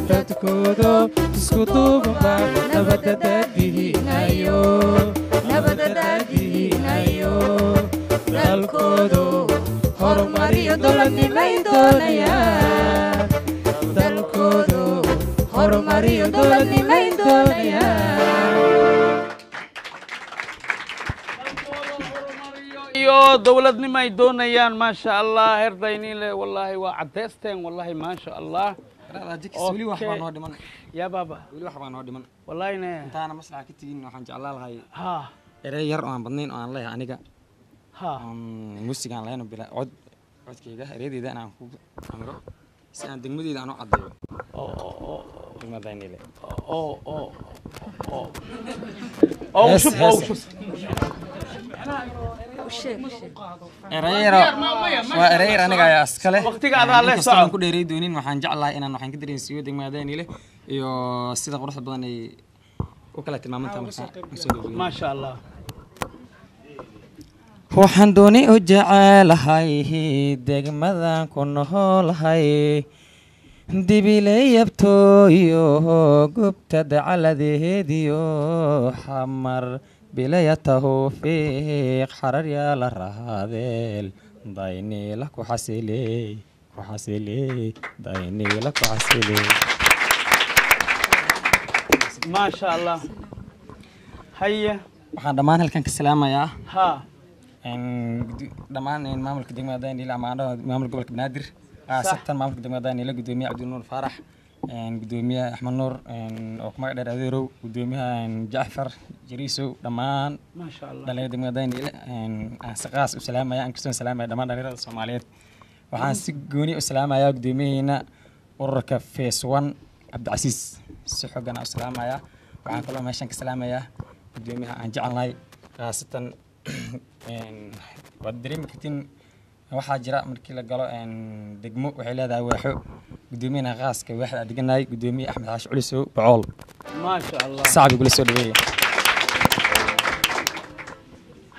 Speaker 6: dadkoodu isku duubanba. Nabadda daadihiinayo, nabadda daadihiinayo, dalkoodu horumariyo dowladnimay doonayaan. Dalkoodu horumariyo dowladnimay doonayaan.
Speaker 1: Iyo dowladnimo ay doonayaan, maasha Allah. Herdayniile, wallaahi waa caddeysteen, wallaahi maasha Allah.
Speaker 4: Weli wax baa noo dhiman.
Speaker 1: Yaa baaba.
Speaker 4: Weli wax baa noo dhiman.
Speaker 1: Wallaahi ne.
Speaker 4: Intaana maslaxa ka tegin, waxaan jeclaan lahay
Speaker 1: Ha.
Speaker 4: Erey yar oo aan badnayn oo aan leeyahay aniga.
Speaker 1: Ha.
Speaker 4: Muusigaan lahayn oo bila cod codkayga ereyadeyda inaan ku amro si aan degmadeyda aan u caddeeyo. Degmada Daynile.
Speaker 1: Oo oo
Speaker 4: Hees,
Speaker 1: shub oo
Speaker 4: hees.
Speaker 1: Shub.
Speaker 4: Erey yar waa erey yar aniga ayaa iska leh.
Speaker 1: Waqtiga adaa leh,
Speaker 4: Inkastoo aan
Speaker 1: soco.
Speaker 4: ku dheeray doonin, waxaan jeclahay inaan waxaan ka dareensiiyo degmada Daynile iyo sida quruxda badan ay u kala tilmaamantahay marka aan soo dhaweeyo.
Speaker 1: Maasha Allah.
Speaker 4: Waxaan dooni u jecelahay degmadan ku noolahay, dibileyabtooyo gubta dacaladeediyo xamar bilaya tawfiiq xarar yaala rahaadeel dayniila ku xasiley ku xasiley dayniila ku xasiley.
Speaker 1: Maasha Allah, haya.
Speaker 4: Waxaan dhammaan halkan ka salaamayaa
Speaker 1: ha
Speaker 4: dhammaan maamulka degmada Daynile ama aan dhaho maamulka gobolka Banaadir, khaasatan maamulka degmada Daynile, gudoomiye Cabdinuur Faarax, gudoomiye Axmed Nuur oo ku magac dheer Adeerow, gudoomiyaha Jacfar Jariisow, dhammaan
Speaker 1: maasha Allah
Speaker 4: dhalinyarada degmada Daynile aan si qaas u salaamaya. Aan kastoon salaamaya dhammaan dhalinyarada Soomaaliyeed. Waxaan si gooni u salaamayaa gudoomiyaheena ururka Phase One Cabdicasiis, si xoogan aan u salaamayaa. Waxaan kaloo meeshan ka salaamayaa gudoomiyaha aan jecelnahay khaasatan. Waad dareemi kartiin, waxaa jira markii la galo degmo waxay leedahay waaxo. Gudoomiyahana khaaska waaxda aan deganahay, gudoomiye Axmed Xaashi Culisow Bacool.
Speaker 1: Maasha Allah.
Speaker 4: Sacbi gula soo dhaweeya.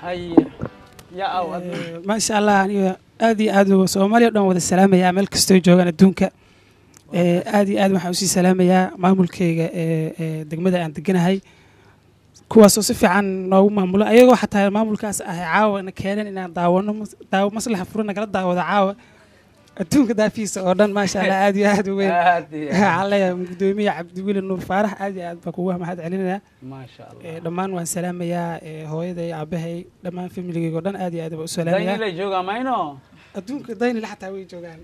Speaker 1: Haye, yaa aw adna?
Speaker 6: Maasha Allah, aniga aad iyo aad Soomaaliya o dhan wada salaamayaa meel kastoo joogaan adduunka. Aad iyo aad waxaan usii salaamayaa maamulkeyga ee degmada aan deganahay, kuwaasoo si fiican noogu maamulo, ayagoo xataa maamulkaas ah caawa na keeneen inaan daawano daawo maslaxa furan nagala daawado caawa adduunka daafiisa oo dhan. Maasha Allah, aad iyo aad u weyn.
Speaker 1: Aad iyo aad.
Speaker 6: Waxaan leeyahay gudoomiye Cabdiweli Nuur Faarax, aad iyo aad baa kugu mahad celinayaa.
Speaker 1: Maasha Allah.
Speaker 6: Dhammaan waan salaamayaa hooyaday, aabahay, dhammaan familigeyga oo dhan aad iyo aad baan u salaamayaa.
Speaker 1: Daynilay joogaa mayno?
Speaker 6: Adduunka Daynile xataa way joogaan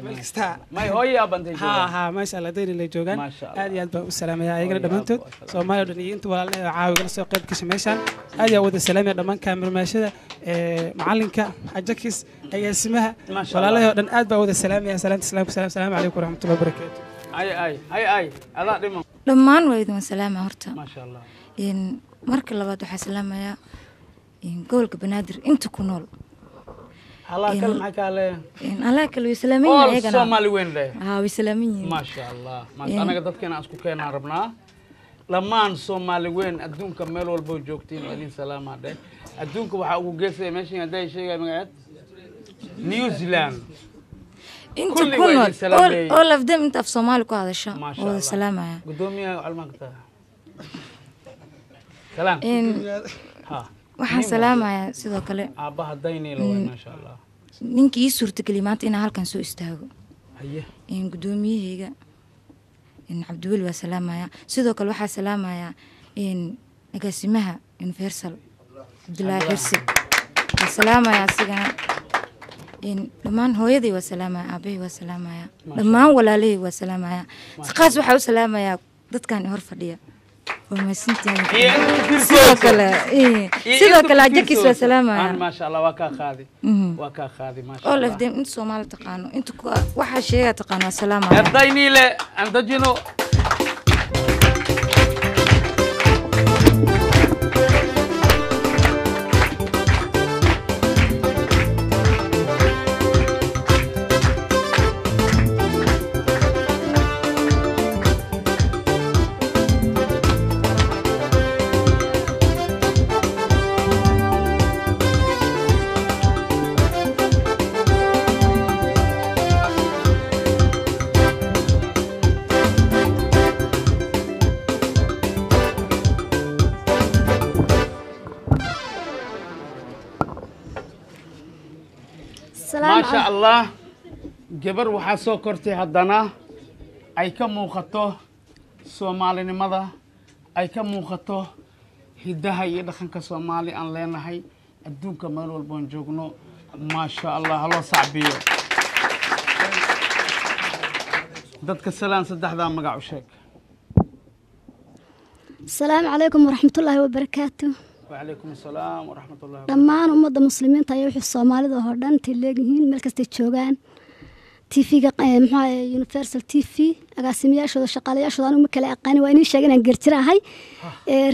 Speaker 6: meel kasta.
Speaker 1: May hooyo aabantay joogaan?
Speaker 6: Ha, maasha Allah, Daynilay joogaan.
Speaker 1: Maasha Allah.
Speaker 6: Aad iyo aad baan u salaamayaa ayagana
Speaker 1: Hooyo,
Speaker 6: dhammaantood.
Speaker 1: aabbo, salaam.
Speaker 6: Soomaaliya o dhan iyo inta walaalna oo caawigala soo qayb gashay meeshaan aad iyo aad wada salaamaya, dhammaan kaamirmaashada, macalinka Ajakis, agaasimaha.
Speaker 1: Maasha Allah.
Speaker 6: Walaalahay oo dhan aad baan wada salaamaya. Salaamta islaamka salaam. Salaamu calaykum waraxmatullahi wabarakaatu.
Speaker 1: Ay ay ay ay, adaa dhiman.
Speaker 5: Dhammaan waa idin salaama horta.
Speaker 1: Maasha Allah.
Speaker 5: Marka labaad waxaa salaamayaa gobolka Banaadir inta ku nool.
Speaker 1: Halaa kale maxay kaa leeyahay?
Speaker 5: Allah kale way salaaman yihiin
Speaker 1: all
Speaker 5: ayagana.
Speaker 1: Soomaali weyn leh.
Speaker 5: Haa, way salaaman yihiin.
Speaker 1: Maasha Allah. Maanta anaga dadka inaan isku keenaan rabnaa. Dhammaan Soomaali weyn adduunka meel walbo joogtiin waa idin salaamaa dheh. Adduunka waxaa ugu geesaya meeshan hadday sheegaya magaceed New Zealand.
Speaker 5: Inta
Speaker 1: kulli
Speaker 5: ku
Speaker 1: waa idin
Speaker 5: nool
Speaker 1: salaamayey.
Speaker 5: All of them, inta af Soomaali ku hadasha
Speaker 1: Maasha
Speaker 5: wada
Speaker 1: Allah.
Speaker 5: salaamaya.
Speaker 1: Gudoomiyaha culmaanka tahay salaam. Ha.
Speaker 5: Waxaan salaamayaa sidoo kale
Speaker 1: aabbaha Daynila waay. Maasha Allah.
Speaker 5: Ninkii ii suurtageliyey maanta inaan halkan soo istaago.
Speaker 1: Haye.
Speaker 5: Gudoomiyahayga Cabdiweli waa salaamaya. Sidoo kale waxaa salaamayaa agaasimaha Universal Cabdulaahi Xirsi, waa salaamaya asigana. Dhammaan hooyaday waa salaamaya, aabahay waa salaamaya, dhammaan walaalahay waa salaamaya. Si qaas waxaa u salaamayaa dadkan hor fadhiya, waa mahadsantihiin.
Speaker 1: Iyo inta ku
Speaker 5: sidoo
Speaker 1: fiirsooyso.
Speaker 5: kale
Speaker 1: Iyo
Speaker 5: sidoo
Speaker 1: inta
Speaker 5: kale
Speaker 1: ku
Speaker 5: Ajakis waa
Speaker 1: fiirsooyso.
Speaker 5: salaamaya.
Speaker 1: Maasha Allah, waa kaa qaadi, waa kaa qaadi. Maasha
Speaker 5: all of
Speaker 1: Allah.
Speaker 5: them, inta Soomaali taqaano, inta waxaa sheegaa taqaano, waa salaamaya.
Speaker 1: Daynile aan dajino. Maasha Allah, gabar waxaa soo kortay haddana ay ka muuqato soomaalinimada, ay ka muuqato hiddaha iyo dhaqanka Soomaali aan leenahay adduunka meel walboon joogno. Maasha Allah, haloo sacbiyo. Dadka salaan, saddexdaa magac u sheeg.
Speaker 7: Asalaamu calaykum waraxmatullaahi wabarakaatu.
Speaker 1: Wacalaykum asalaam waraxmat ullahi.
Speaker 7: Dhammaan ummadda muslimiinta ayaa wixii Soomaalida oo dhan intay leegyihiin meel kastay joogaan, TV-ga muxuu ahaye Universal TV, agaasimayaashooda, shaqaalayaashooda, anigu ma kala aqaani. Waa inii sheegay inaan geerjira ahay,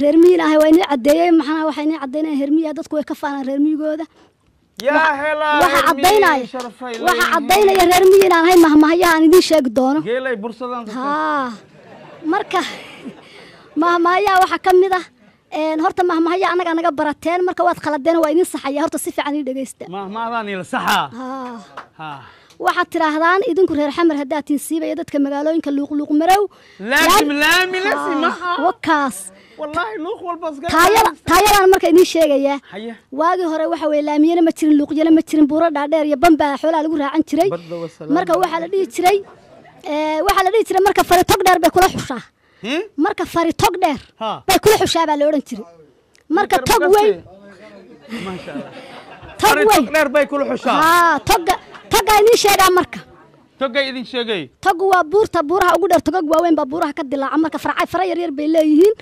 Speaker 7: reer miyina ahay. Waa inii caddeeyey. Maxaa waxaa inii caddeynaya? Reer miyiga dadku way ka faanaan reer miyigooda.
Speaker 1: Yaa helaa.
Speaker 7: Waxa
Speaker 1: reer miyi
Speaker 7: caddaynaya
Speaker 1: sharafay
Speaker 7: waxa
Speaker 1: leeyihiin.
Speaker 7: Caddaynaya reer miyi inaan ahay mahmahayaha aan idiin sheegi doono.
Speaker 1: Geelay bursadan dadka.
Speaker 7: Haa, marka mahmahayaha waxaa ka mid ah horta mahmahaya annaga naga barateen, marka waad khaladeen, waa idiin saxaya. Horta si fiican ii dhegeysta.
Speaker 1: Mahmaadaan ila saxaa.
Speaker 7: Haa.
Speaker 1: Ha.
Speaker 7: Waxaad tidhaahdaan idinku reer Xamar haddaad tihiin siibaya dadka magaalooyinka luuqluuq marow.
Speaker 1: Laazim laami lasi maha.
Speaker 7: Wakaas.
Speaker 1: Wallaahi luuq walba iska
Speaker 7: taayada taayadaan marka idiin sheegayaa.
Speaker 1: Haye.
Speaker 7: Waagii hore waxa weye laamiyana ma jirin, luuqyana ma jirin, buuro dhaadheer iyo bambaa xoolaha lagu raacan jiray.
Speaker 1: Barda wasalaam.
Speaker 7: Marka waxaa la dhihi jiray waxaa la dhihi jiray marka fari tog dheer bay kula xushaa. Marka fari tog dheer
Speaker 1: Ha.
Speaker 7: bay kula xushaa baa la odhan jiray. Marka tog weyn
Speaker 1: Maasha Allah.
Speaker 7: tog
Speaker 1: Fari
Speaker 7: weyn
Speaker 1: tog dheer bay kula xushaa.
Speaker 7: Haa, toga togaa idiin sheegaa marka.
Speaker 1: Togay idin sheegay.
Speaker 7: Togu waa buurta buuraha ugu dheer. Togag waaweyn baa buuraha ka dilaaca. Marka farca fara yar yar bay leeyihiin.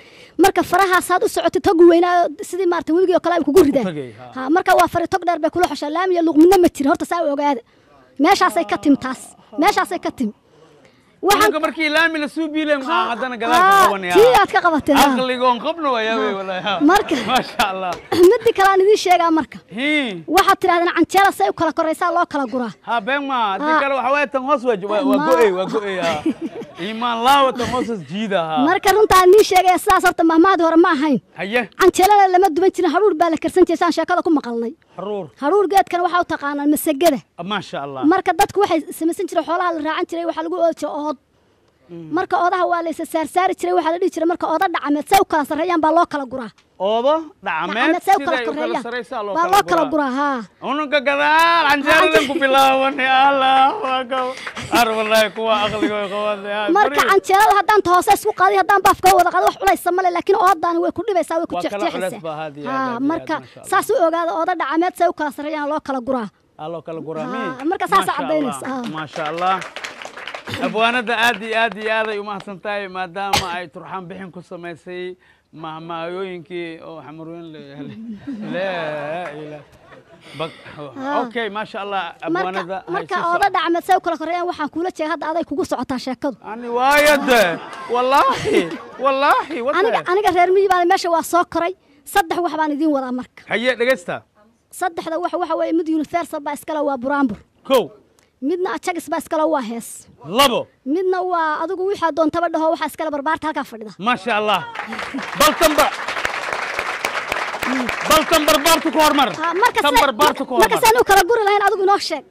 Speaker 7: Marka farahaasaad u socotay togu weynaa sidii maarata webigii oo kale ay kugu ridaan.
Speaker 1: Tagay, ha.
Speaker 7: Ha, marka waa fari tog dheer bay kula xoshaa. Laami iyo luuq midna ma jirin horta, saa u ogaada. Meeshaasay ka tim taas, meeshaasay ka tim.
Speaker 1: Waxaan markii laami la suubiile ma haddana gadaal ka qabanaya.
Speaker 7: Tii aad ka qabateen.
Speaker 1: Aqligoon qabno waa wey wallahi.
Speaker 7: Marka
Speaker 1: maasha Allah.
Speaker 7: Midda kale aan idiin sheegaa marka. Waxaad tirahdeen canjeera say u kala koraysaa loo kala guraa.
Speaker 1: Ha been ma hadii kale waxa weeye tan hoos waa go'ay waa go'ay. Iimaan laawa tan hoos jiida ha.
Speaker 7: Marka runta aan idiin sheegaya sidaas horta mahmaadi hore ma ahayn.
Speaker 1: Haye.
Speaker 7: Canjeerada lama duban jirin, haruur baa la karsan jiray saan sheekada ku maqalnay.
Speaker 1: Haruur.
Speaker 7: Haruur geedkan waxa u taqaanaan masagada.
Speaker 1: Maasha Allah.
Speaker 7: Marka dadku waxay samaysan jireen xoolaha la raacan jiray waxa lagu ood jiray ood. Marka oodaha waa la is saarsaari jiray waxa la dhihi jiray marka ooda dhacameed say u kala sarreeyaan baa loo kala guraa.
Speaker 1: Oodo dhacameed
Speaker 7: say u kala sarreeyaan baa loo kala guraa ha.
Speaker 1: Ununka gadaal canjeeradan ku bilaaban ya Allah waa ka ar wallahi kuwa aqliga way qabaan.
Speaker 7: Marka canjeerada haddaan hoose isku qaaday haddaan baafka wada qaado wax culaysa male, laakiin oodaani way ku dhibaysaa way ku jeexjeexaysaa. Ha marka saas u ogaada ooda dhacameed say u kala sarreeyaan loo kala guraa.
Speaker 1: Loo kala guraa mi.
Speaker 7: Marka saas cadeynaysa.
Speaker 1: Maasha Allah. Abwaanada aad iyo aad iyo aad ay u mahadsantahay maadaama ay turxaan bixin ku samaysay mahmaayooyinkii oo xamarweyn leeyahay. Laa ilaa okay maasha Allah abwaanada.
Speaker 7: Marka ooda dhacmed say u kala korreeyaan waxaan kuula jeegaa hadda aday kugu socotaa sheekadu.
Speaker 1: Ani waayade wallaahi wallaahi
Speaker 7: aniga reer miyi baan meesha waa soo koray. Saddex wax baan idiin wadaa marka.
Speaker 1: Haye dhegeysta.
Speaker 7: Saddexda wax waxa weeye mid Universal baa iskale waa buraanbur.
Speaker 1: Kow.
Speaker 7: Midna Ajax baa iskale waa hees.
Speaker 1: Labo.
Speaker 7: Midna waa adigu wixii doontaba dhaho waxa iskale barbaarta halka fadhida.
Speaker 1: Maasha Allah. Baltan barbaartu ku hormar. Tan barbaartu ku hormar.
Speaker 7: Marka saan u kala guri lahayn adigu inoo sheeg.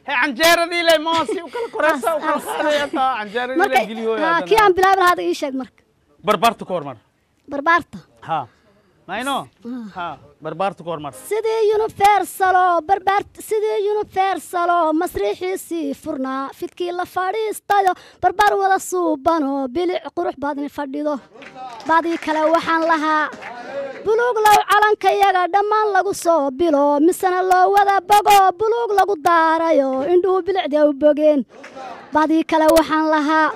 Speaker 1: He canjeeradii leh moos u kala koraysa u kala qaadaya ta canjeeradii leh geliyo.
Speaker 7: Ha kii aan bilaabi lahaa ii sheeg marka.
Speaker 1: Barbaartu ku hormar.
Speaker 7: Barbaarta.
Speaker 1: Ha. Mayno? Ha, barbaartu ku hormar.
Speaker 7: Sidii Universal oo barbaart sidii Universal oo masrixiisii furnaa fidkii la fadhiistayo barbaar wada suuban oo bilic qurux badan fadhido. Baadii kale waxaan lahaa buluug low calankayaga dhammaan lagu soo bilo misana loo wada bogo buluug lagu daarayo indhuhu bilicda u bogeen. Baadii kale waxaan lahaa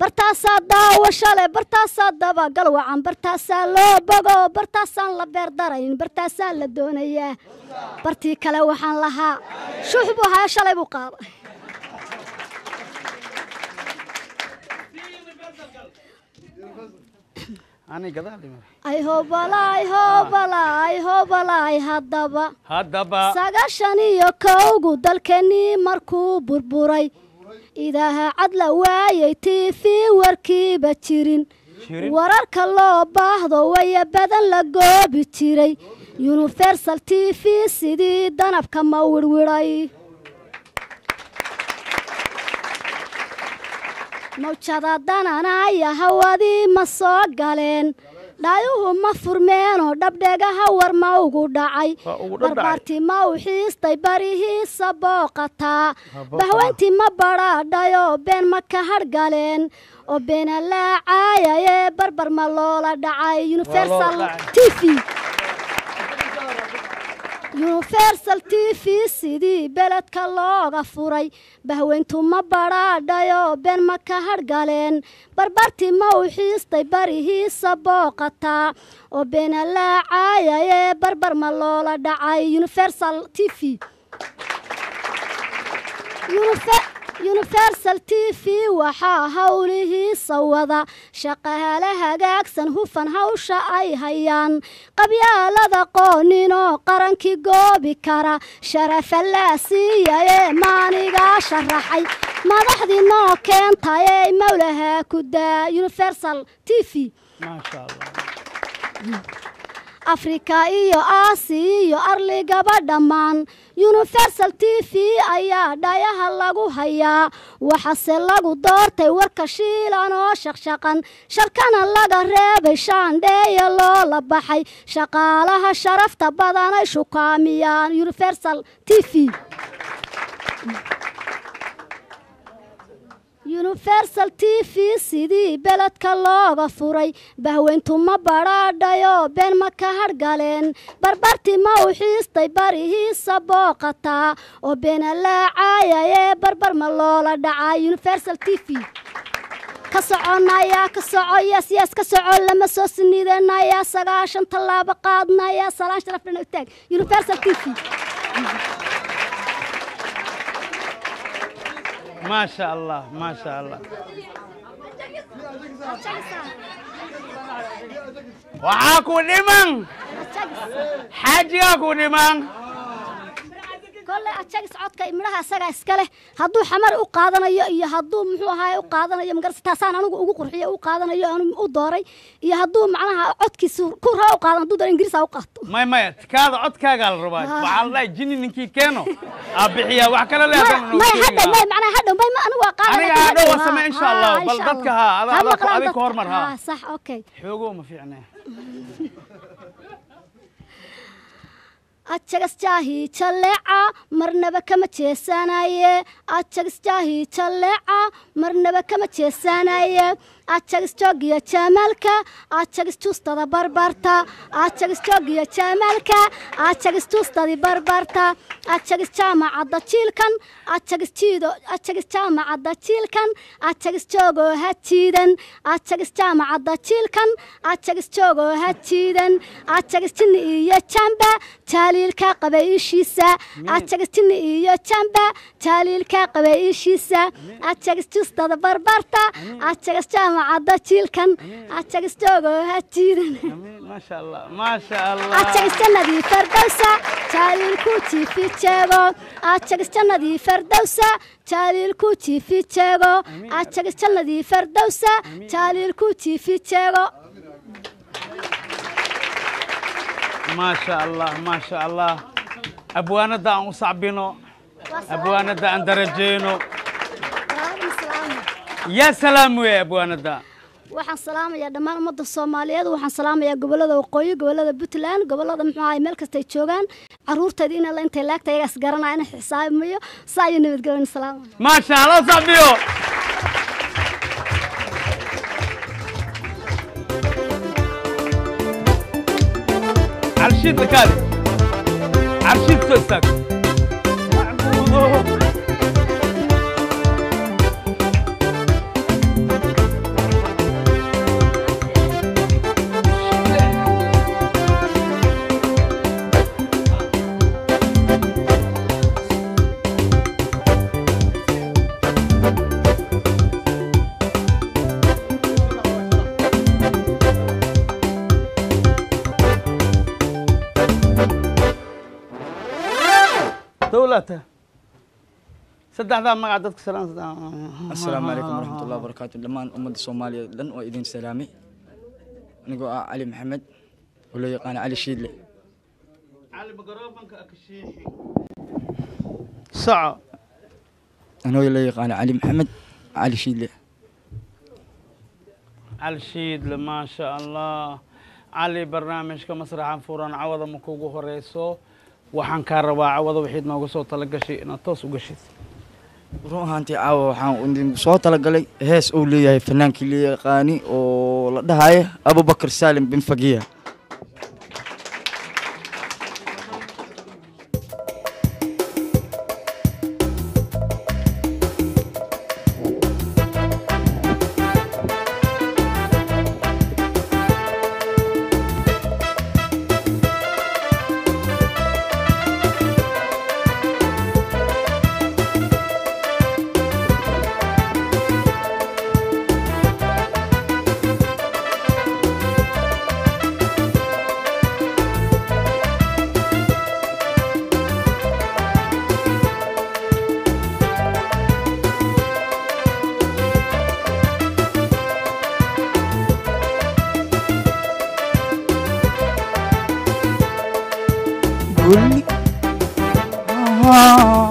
Speaker 7: bartaasaa daawasho leh bartaasaa dabagal wacan bartaasaa loo bogo bartaasaan la beerdarayn bartaasaa la doonayaa. Bartii kale waxaan lahaa shuux buu ahaa shalay buu qaaday. Ay hobalay hobalay hobalay haddaba 91 dalkeenii markuu burburay idaaha cad la waayay TV warkiiba jirin wararka loo baahdo waya badan la goobi jiray Universal TV sidii danabka ma wirwiray. Mawjada dananaya hawadii ma soo galeen dhaayuhu ma furmeenoo dhabdhegaha war ma ugu dhacay barbaartii ma u xiistay barihiisa booqataa bahweyntii ma badhaadhayoo been ma ka hadhgaleen oo beena laacaayayee barbar ma loola dhacay. Universal TV Universal TV sidii beledka looga furay bahweyntu ma badhaadhayoo been ma ka hadhgaleen barbartii ma u xiistay barihiisa booqataa oo beena laacaayayee barbar ma loola dhacay. Universal TV Universal TV waxaa howlihiisa wada shaqaale hagaagsan hufan hawsha ay hayaan qabyaalada qooninoo qarankii goobi kara sharafa laa siiyayee maanigaa sharaxay madaxdii noo keentayey mawlaha ku daa. Universal TV.
Speaker 1: Maasha Allah.
Speaker 7: Afrika iyo Aasiya iyo arligaba dhammaan Universal TV ayaa dhayaha lagu hayaa waxaase lagu doortay warka shiilan oo shaqshaqan sharkana laga reebay shaandheeya loola baxay shaqaalaha sharafta badanay shukaamiyaan. Universal TV. Universal TV sidii beledka looga furay bahweyntu ma badhaadhayoo been ma ka hadhgaleen barbartii ma u xiistay barihiisa booqataa oo beena laacaayayee barbar ma loola dhacay. Universal TV ka soconaya ka soco yes yes ka soco lama soo siniidanaya 90 tallaabo qaadnaya salaan sharaf dhan u taag. Universal TV.
Speaker 1: Maasha Allah, maasha Allah. Waxaa ku dhiman xaajigaa ku dhiman.
Speaker 7: Kolley Ajagis codka midhaha isagaa iska leh. Hadduu Xamar u qaadanayo iyo hadduu muxuu ahaay u qaadanayo, magarasa taasaan anigu ugu qurxiyo u qaadanayo, anu u dooray, iyo hadduu macnaha codkiisa ku raa u qaadan, hadduu doono Ingiriis ha u qaato.
Speaker 1: May, maya, kaada codkaagaa la rabaa. Waxaa la dhahay jini ninkii keeno aa bixiyaa wax kale leedahay.
Speaker 7: May hadhow, may macnaha hadhow, may ma anigu waa qaadana.
Speaker 1: Aniga hadhow waa samee insha Allah. Bal dadka ha adig ka hormar ha.
Speaker 7: Sax, okay.
Speaker 1: Xoogow ma fiicne.
Speaker 7: Ajagas jaahi jalleeca marnaba kama jeesanaye, ajagas jaahi jalleeca marnaba kama jeesanaye, ajagas joogiya jamaalka, ajagas juustada barbarta, ajagas joogiya jamaalka, ajagas juustadii barbarta, ajagas jaamacadda jiilkan, ajagas jiido, ajagas jaamacadda jiilkan, ajagas joogoo ha jiidan, ajagas jaamacadda jiilkan, ajagas joogoo ha jiidan, ajagas jinni iyo jamba jaaliilka qabay ishiisa, ajagas jinni iyo jamba jaaliilka qabay ishiisa, ajagas juustada barbarta, ajagas jaamacadda jiilkan, ajagas joogoo ha jiidan.
Speaker 1: Maasha Allah, maasha Allah.
Speaker 7: Ajagas jannadii fardowsa jaaliilku jiifi jeego, ajagas jannadii fardowsa jaaliilku jiifi jeego, ajagas jannadii fardowsa jaaliilku jiifi jeego.
Speaker 1: Maasha Allah, maasha Allah. Abwaanada aan u sacbino, abwaanada aan darajeyno. Yaa salaam weeye abwaanada.
Speaker 7: Waxaan salaamayaa dhammaan ummadda Soomaaliyeed. Waxaan salaamayaa gobollada waqooyi, gobollada Puntland, gobollada muxuu ahay, meel kastay joogaan. Caruurteeda in alla intay laagta iyagaas garanaya ina xisaabimayo. Saa iyo nabadgelyo, salaam.
Speaker 1: Maasha Allah, sacbiyo. Carshiid lakaadi, carshiid soo istaag. Macbuudo. Dowlata saddexdaa magac dadka salaan.
Speaker 8: Asalaamu calaykum waraxmatullahi wabarakaatu. Dhammaan ummadda Soomaaliya dhan waa idin salaamay. Anigoo ah Cali Maxamed oo loo yaqaano Cali Shiidle.
Speaker 1: Cali, mikrofonka akashiixi soco.
Speaker 8: Anigoo loo yaqaano Cali Maxamed Cali Shiidle.
Speaker 1: Cali Shiidle, maasha Allah. Cali, barnaamijka Masraxan Furan cawada ma kugu horeyso. Waxaan kaa rabaa cawada waxayd nooga soo talagashay inaad toos u gashid.
Speaker 8: Run ahaantii caawa waxaan idinku soo talagalay hees uu leeyahay fanaankii la yaqaani oo la dhahayo Abubakar Saalim bin Fagiya. قولي آه.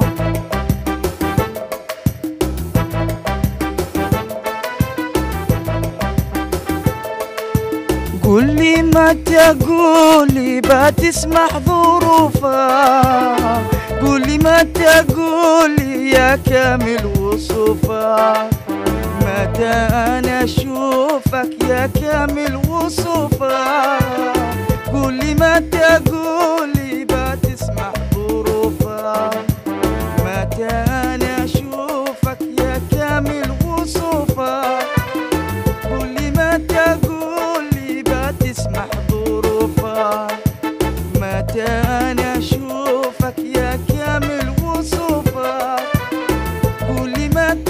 Speaker 8: قولي متى، قولي بتسمح ظروفك، قولي متى، قولي يا كامل وصوفك، متى انا اشوفك يا كامل وصوفك، قولي متى، قولي بتسمح ظروفك، متى انا اشوفك يا كامل وصوفك، قولي متى، قولي بتسمح ظروفك، متى انا اشوفك يا كامل وصوفك، قولي متى.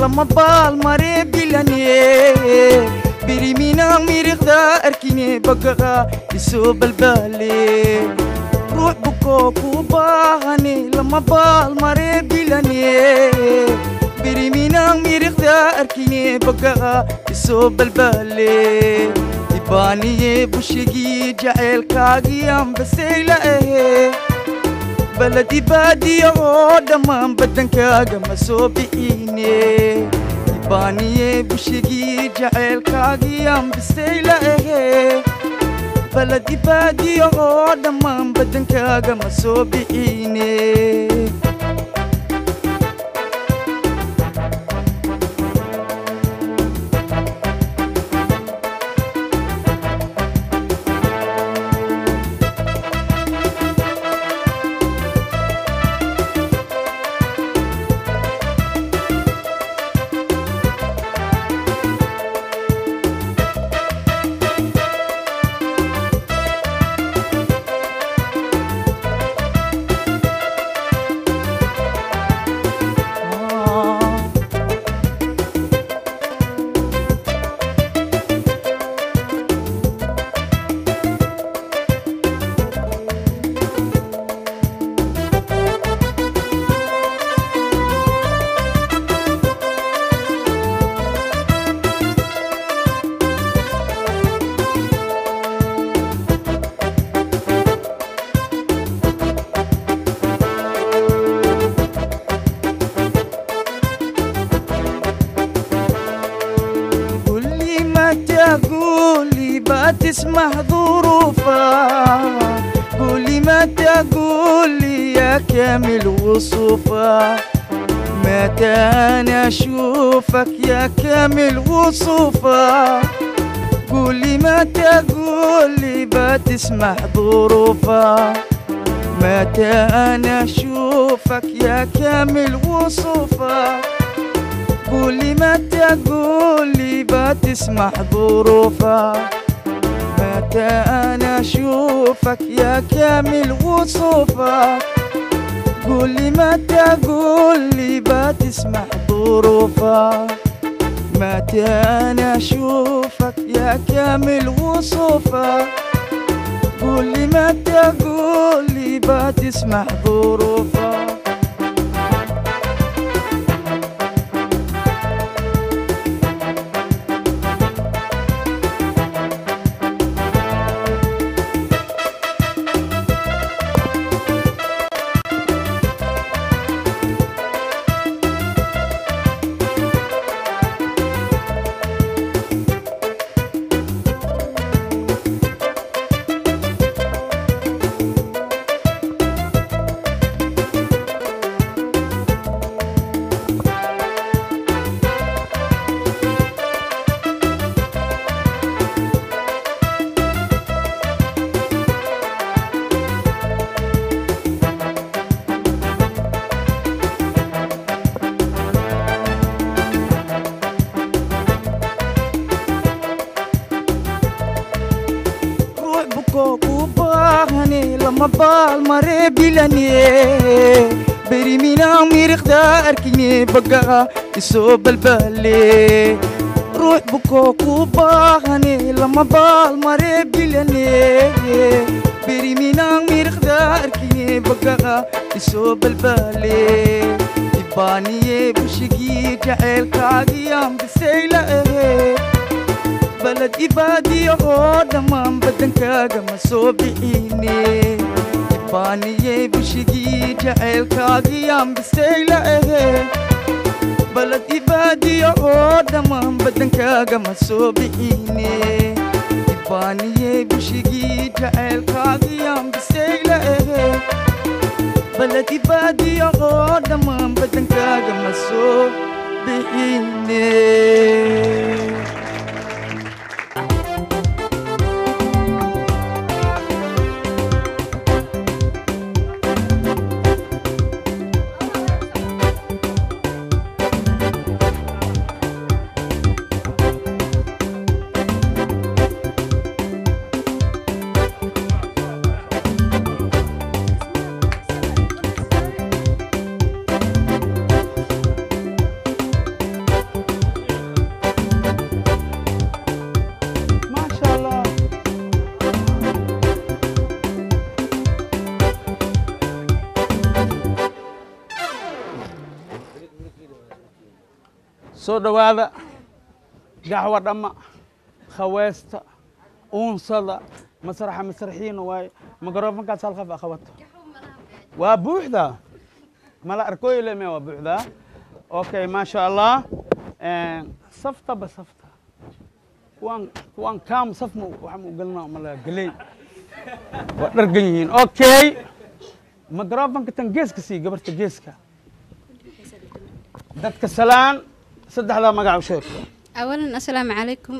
Speaker 9: Lama baalmare bilane beriminaan miriqda arkine bagaqa isoo balbaale ruux bukoo kuu baahane lama baalmare bilane beriminaan miriqda arkine bagaqa isoo balbaale ibaaniye bushigii jaceylkaagii ambasayla ahe baladi baadiya oo dhammaan badankaaga ma soo bixiine ibaaniye bushigii jaceylkaagii ambasayla ahe baladi baadiya oo dhammaan badankaaga ma soo bixiine. قولي بتسمح ظروفها قولي متى قولي يا كامل وصوفها متى انا اشوفك يا كامل وصوفها قولي متى قولي بتسمح ظروفها متى انا اشوفك يا كامل وصوفها قولي متى قولي بتسمح ظروفها متى انا اشوفك يا كامل وصوفك قولي متى قولي بتسمح ظروفها متى انا اشوفك يا كامل وصوفك قولي متى قولي بتسمح ظروفها. Lama baalmare bilane beriminaan miriqda arkine bagaqa isoo balbaale ruux bukoo kuu baahane lama baalmare bilane beriminaan miriqda arkine bagaqa isoo balbaale ibaaniye bushigii jaceylkaagii ambasayla ahe balad ibaadiya oo dhammaan badankaaga ma soo bixiine ibaaniye bushigii jaceylkaagii ambasayla ahe balad ibaadiya oo dhammaan badankaaga ma soo bixiine ibaaniye bushigii jaceylkaagii ambasayla ahe balad ibaadiya oo dhammaan badankaaga ma soo bixiine.
Speaker 1: Soo dhowaada. Gaxwa dhamma, khaweesta, uunsada, masraxa masraxiina waaye. Mikrofonkaas hal qof aqabato. Waa buuxdaa, mala arkooyi leme, waa buuxdaa. Okay, maasha Allah. Saftaba safta kuwaan kuwaan kaam saf ma waxa ma ugalnaa mala geley, waa dhargan yihiin. Okay, mikrofonka tan geeska sii gabarta geeska. Dadka salaan, saddexdaa magac u sheeg.
Speaker 10: Awalan, assalaamu calaykum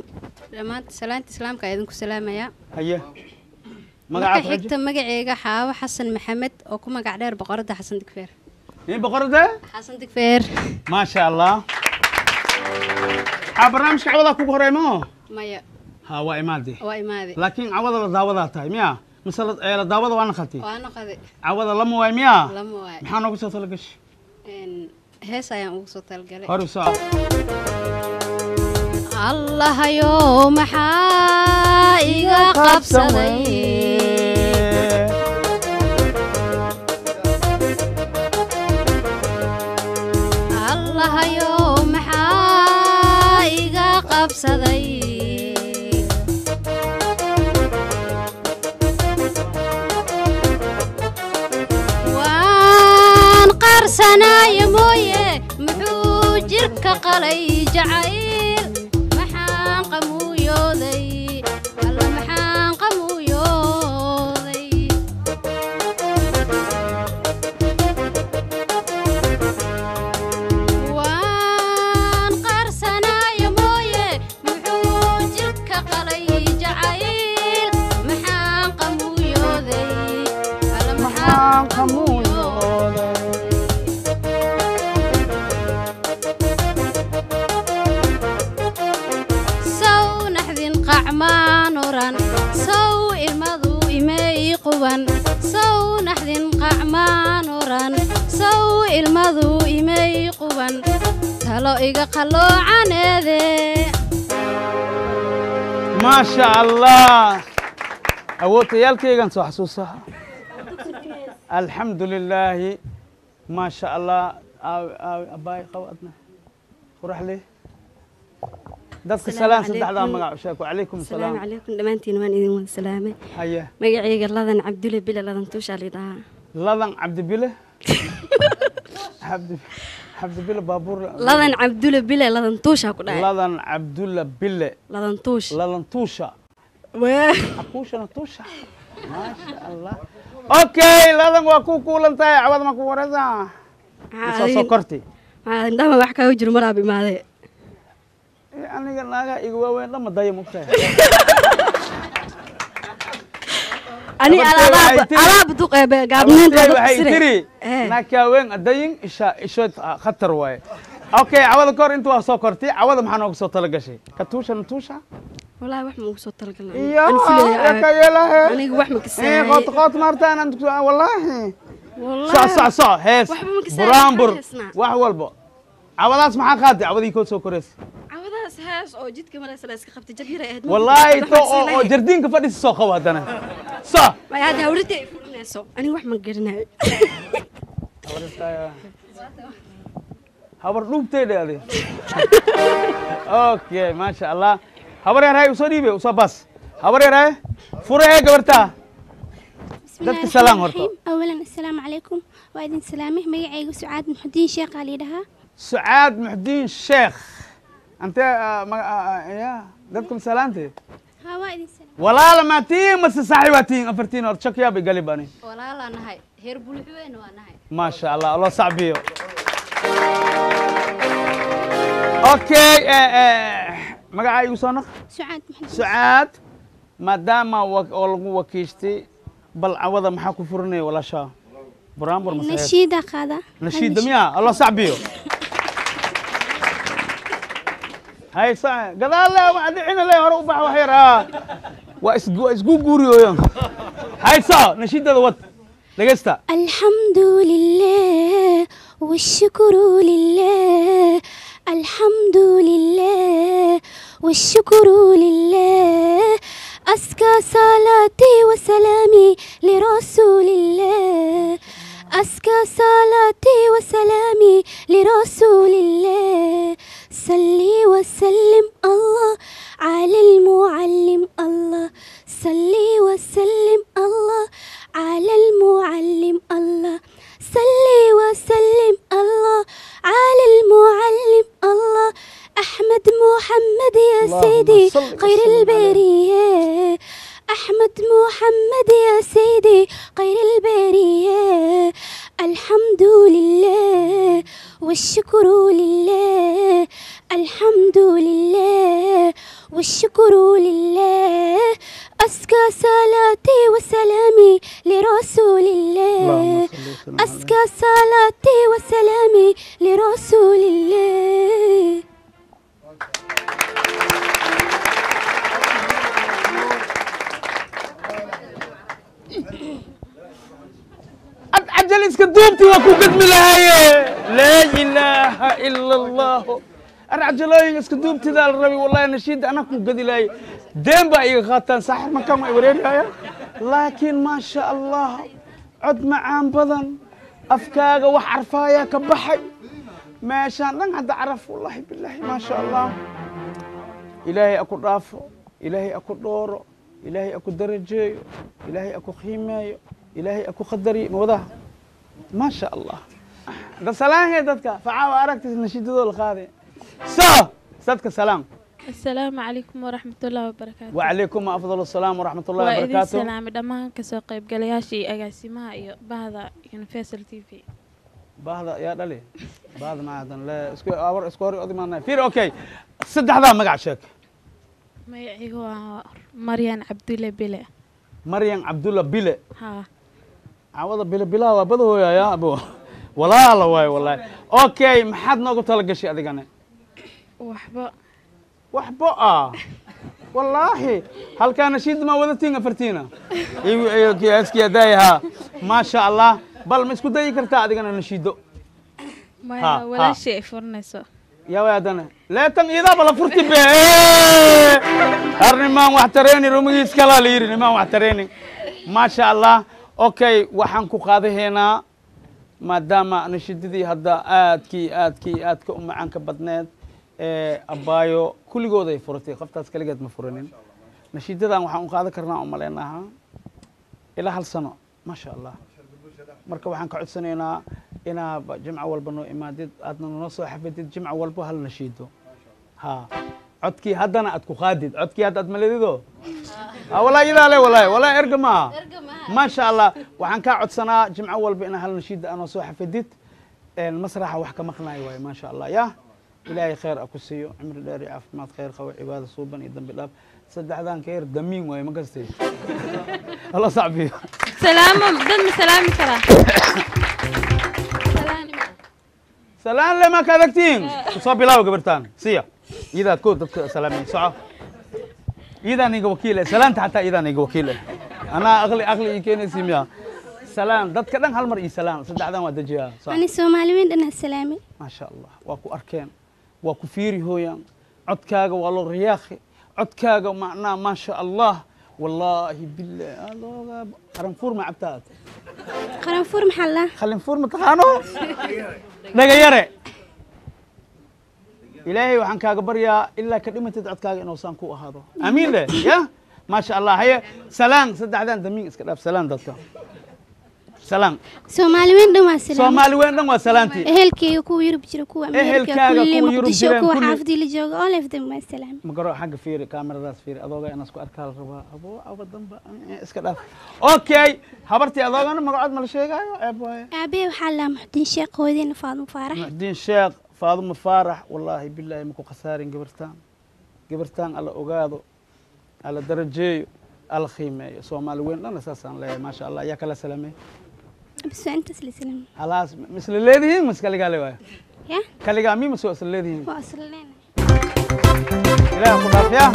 Speaker 10: dhammaan, salaanta islaamka ayaa idinku salaamayaa.
Speaker 1: Haye.
Speaker 10: Marka xigta, magaceyga Xaawo Xasan Maxamed oo ku magac dheer Boqoradda Xasan Digfeer.
Speaker 1: Nin Boqoradda
Speaker 10: Xasan Digfeer.
Speaker 1: Maasha Allah. Maxaa barnaamijka cawada kugu horey mo?
Speaker 10: Maya.
Speaker 1: Ha, waa imaade.
Speaker 10: Waa imaade.
Speaker 1: Laakiin cawada la daawadaa tahay miya mise la daawada waa naqatay?
Speaker 10: Waa naqaday.
Speaker 1: Cawada lama waay miya?
Speaker 10: Lama waay.
Speaker 1: Maxaa noogu soo tala gashay?
Speaker 10: Hees ayaan ugu soo talagalay.
Speaker 1: Hor u soco.
Speaker 10: Allahayow, maxaa iga qabsaday? Allahayow, maxaa iga qabsaday? Waan qarsanaayo mooye, muxuu jirka qalay jacayl? Maxaan qamuuyooday? Alla, maxaan qamuuyooday? Waan qarsanaayo mooye, muxuu jirka qalay jacayl? Maxaan qamuuyooday? Alla, maxaan qamuuyooday? Sow naxdin qacmaan oran, sow ilmadu imay quban, sow naxdin qacmaan oran, sow ilmadu imay quban, talo iga qalloocaneede.
Speaker 1: Maasha Allah, awoodtayaalkaygan soo xasuusaha. Alxamdu lilaahi, maasha Allah. Aawi aawi abaay qabo adna quraxle. Dadka salaan, saddexdaa magac u sheeg. Wacalaykum
Speaker 11: asalaamu
Speaker 1: salaam.
Speaker 11: Calaykum dhammaantiin, waan idin wada salaamay.
Speaker 1: Haya.
Speaker 11: Magacayga Ladan Cabdule Bile, Ladan Tuushaa lidhahaa.
Speaker 1: Ladan Cabdibile, Cabdi Cabdibile baabuur.
Speaker 11: Ladan Cabdule Bile, Ladan Tuushaa ku dhahay.
Speaker 1: Ladan Cabdulla Bile.
Speaker 11: Ladan Tuush.
Speaker 1: Ladan Tuusha. Akuushana tuusha, maasha Allah. Okay, Ladan, waa ku kuulan tahay cawad ma ku waraysaa soo soo korti?
Speaker 11: Maxaa indhaha wax kaaga jiro maraab imaadee?
Speaker 1: Aniga naagaha iga waaweyn dhama daya mugtahay.
Speaker 11: Ani alaab duqeebe gaabniinta.
Speaker 1: Waxay tiri naagkaaweyn adayin isha ishood khatar waaye. Okay, cawada kahor inta waa soo kortay, cawada maxaa nooga soo tala gashay? Katuusha natuusha.
Speaker 11: Wallaahi wax ma ugu soo talagalnay.
Speaker 1: Iyo yakayelahe.
Speaker 11: Aniga wax ma kasaay.
Speaker 1: Qoot qoot maartaan wallaahi. Soc soc soc, hees, buraanbur, wax walbo. Cawadaas maxaa qaaday cawadii koo soo koraysa?
Speaker 11: Cawadaas hees oo jidka maraysa la iska qabtay, jab yar ahayd.
Speaker 1: Wallaahi to oo jardiinka fadhisa soo qabo haddana so.
Speaker 11: May, hadda hawrita ay fulinayso, aniga wax ma garanayo.
Speaker 1: Habar dhuubtay dhe adi. Okay, maasha Allah. Habar yar hay usoo dhiibe, usoo baas. Habar yar hay furahee gabartaa. Dadka salaan horta.
Speaker 2: Awalan, assalaamu calaykum, waa idin salaamay. Magacayga Sucaad Muxudiin Sheekh aa layidhahaa.
Speaker 1: Sucaad Muxdiin Sheekh, antee ya dadka masalaante?
Speaker 2: Haa, waa idin salaam.
Speaker 1: Walaala maa tihiin mase saaxiibaa tihiin afartiin? Horta shakiyaa bay gali bani.
Speaker 10: Walaalaa nahay, heer Bulxweyn waa nahay.
Speaker 1: Maasha Allah, loo sacbiyo. Okay, magacaa igu soo naq.
Speaker 2: Sucaad Muxudiin.
Speaker 1: Sucaad, maadaama oo lagu wakiishtay, bal cawada maxaa ku furinaya walaashaa? Buraanbur mase hees?
Speaker 2: Nashiida qaada.
Speaker 1: Nashiida miya? Loo sacbiyo. Hay sa gadaal le waa dhicina le, hore u bax wax yar. Waa is waa isku guuriyooyan. Hay sa nashiidada wad, dhegeysta.
Speaker 2: الحمد لله والشكر لله، الحمد لله والشكر لله، أزكى صلاتي وسلامي لرسول الله، أزكى صلاتي وسلامي لرسول الله.
Speaker 12: صلي وسلم الله على المعلم الله صلي وسلم الله على المعلم الله صلي وسلم الله على المعلم الله أحمد محمد يا سيدي خير البرية أحمد محمد يا سيدي خير البرية الحمد لله والشكر لله الحمد لله والشكر لله أزكى صلاتي وسلامي لرسول الله أزكى صلاتي وسلامي لرسول الله.
Speaker 1: عجل iska duubti waa ku gadmi lahaye laa ilaaha ila allahu arcajalooyin iska duubtidaa la rabay wallahi nashiida anaa ku gadi lahaye deen baa iga qaataan saaxir makaan waa wareerihaya laakiin maasha allah cod macaan badan afkaaga wax carfaayaa ka baxay meeshaan dhan hadda caraf wallahi bilaahi maasha allah ilaahay aku dhaafo ilaahay aku dhooro ilaahay aku darajeeyo ilaahay aku qiimeeyo ilaahay aku qadariyo mawadaha ما شاء الله ده سلام يا دتك فعاو أركت نشيد دول قاضي سو صدق سلام.
Speaker 13: السلام عليكم ورحمة الله وبركاته.
Speaker 1: وعليكم أفضل السلام ورحمة الله وبركاته.
Speaker 13: السلام دمان كسو قيب قلياشي أقاسمها بهذا يونيفرسال تي في
Speaker 1: بهذا يا دلي بهذا ما عدن لا اسكو أور اسكوري أدي ما فير أوكي صدق هذا مقع شك
Speaker 13: ما هو مريم عبد الله بيلي
Speaker 1: مريم عبد الله بيلي
Speaker 13: ها
Speaker 1: عوض بلا بلا وبدو يا ابو ولا لا واي والله اوكي ما حد noogu tala gashay adigana
Speaker 13: waxba
Speaker 1: waxba wallahi halka nashiid ma wadatiin afartiina iyo kiiski adayha ma sha Allah bal ma isku day kartaa adigana nashiido
Speaker 13: ma wala shay furnayso
Speaker 1: ya waadana la tan ida bala furti be arnimaan wax tareeni rumigiis kala liiri nimaan wax tareeni ma sha Allah okay waxaan ku qaadahaynaa maadaama nashiidadii hadda aadkii aadkii aadka u macaanka badneed ee abaayo kulligood ay furatay qoftaas kaligeed ma furanin nashiidadan waxaan u qaadan karnaa u maleynaha ilaa 1 sano ma sha Allah marka waxaan ka codsanaynaa inaa jimco walba noo imaadid aadna noo soo xafidid jimco walba hal nashiido ha codkii haddana aad ku qaadid codkii hadda aad maledido والله إذا لا والله والله إرجمها ما شاء الله وعن كعد سنة جمعة أول بإن هل نشيد أنا صوح فديت المسرح وحكة مقنعي واي ما شاء الله يا إلهي خير أكسيو عمر داري عف ما خير خوي عبادة صوبا إذن بالله صدق هذا كير دمين واي ما قصدي الله صعب فيه
Speaker 13: سلام دم سلام سلام
Speaker 1: سلام لما كذكتين صبي لاو قبرتان سيا إذا كنت سلامين صعب إذا نيجا وكيلة سلام حتى إذا نيجا وكيلة أنا أغلي أغلي يكين سيميا سلام ضد كلام هالمرة سلام صدق هذا ما دجيا
Speaker 12: أنا سومالي وين أنا السلامي
Speaker 1: ما شاء الله وأكو أركان وأكو فيري هويا عد كاجا والله رياخي عد كاجا ومعناه ما شاء الله والله بالله الله قرنفور ما عبتات
Speaker 12: قرنفور محلا
Speaker 1: قرنفور متقانو دقيرة إلهي وحن كاغا بريا إلا كلمة تدعت كاغا إنه سان كو هذا أمين له يا ما شاء الله هي سلام صدق عدن دمين اسكلاف سلام دتك سلام
Speaker 12: سومالي وين دم سلام
Speaker 1: سومالي وين دم سلامتي
Speaker 12: أهلك كو يرب جرو كو أمريكا كل مقدشو كو حافظي اللي جوج أولف دم سلام
Speaker 1: مقرأ حق فيري كاميرا راس فيري أضوء أنا اسكو أركال ربا أبو أبو دم اسكلاف أوكي حبرتي أضوء أنا مقعد مال شيء أبوي
Speaker 12: أبي وحلا محدين شيخ هودين فاطمة فارح
Speaker 1: محدين شيخ فاطمة فارح والله بالله مكو خسارين قبرتان قبرتان على أوغادو على درجيو على خيمة سومالي وين أنا أساسا لا ما شاء الله ياك الله سلامي
Speaker 12: بس أنت سلام
Speaker 1: خلاص مثل الليدين مس كلي قالوا
Speaker 12: يا
Speaker 1: كلي قال مين مسوي الليدين
Speaker 12: واصل لنا
Speaker 1: لا خلاص يا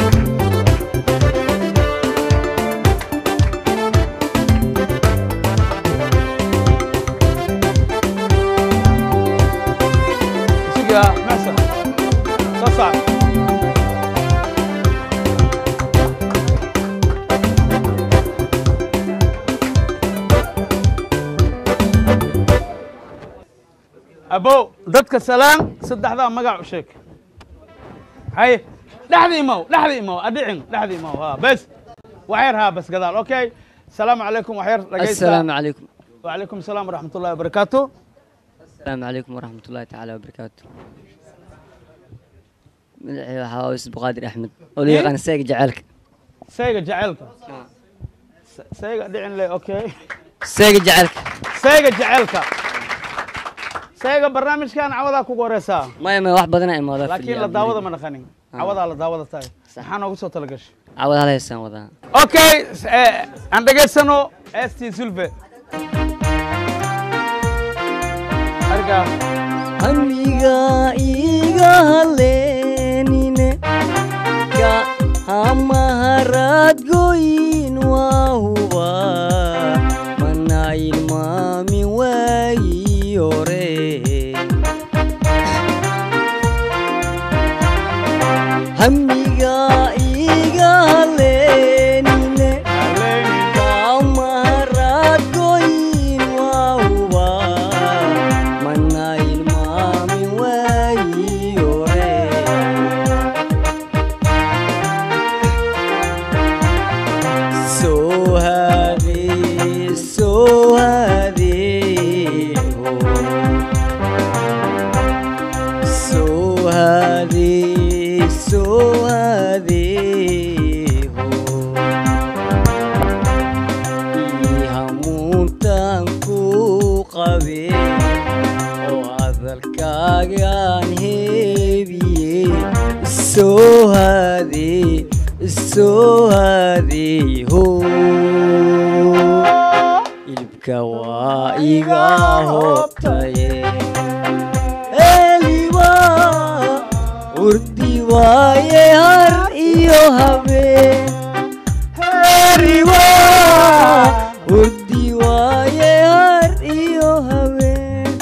Speaker 1: يا محسن صعب أبو ضدك السلام صدح ذا مقع وشيك. Haye, dhexda imow, dhexda imow, adhicin, dhexda imow. Ha, bes waxyar, ha, bas gadaal. Okay, asalaamu calaykum. Waxyar dhagaysta.
Speaker 14: Assalaamu calaykum.
Speaker 1: Wacalaykum asalaam waraxmat ullahi wabarakaatu.
Speaker 14: Asalaamu calaykum waraxmat ullahi tacaala wabarakaatu. Magacay waxaa waa Yusuf Qaadir Axmed oo loo yaqaan Seega Jaceylka.
Speaker 1: Seega Jaceylka, seega dhicin le. Okay.
Speaker 14: Seega Jaceylka.
Speaker 1: Seega Jaceylka. Seega, barnaamijkan cawadaa kugu horeysaa?
Speaker 14: Maya, maya, wax badanaa imaadaa.
Speaker 1: Laakiin la daawada ma dhaqanin. Cawadaa la daawada tahay. Maxaa noogu soo talagashay?
Speaker 14: Cawada hal heesaan wadaa.
Speaker 1: Okay, aan dhegaysano St Zulfe arga.
Speaker 14: Hamiga iga haleenine ka hamaharaad goyn waa huba mana ilmaamin waagii hore. Hamiga iga haleenine kamaharaad goyn waa huba mana ilmaamin waagii hore. Soo haadee, soo haadee, soo haadee, soo haadee, ii hamuuntaan ku qabee oo hadalkaagaan heebiyey. Soo haadee, soo haadee, ho, ilibka waa iga hobtaye. Eliwa urdi waaye har iyo habeen. Heriwa urdi waaye har iyo habeen.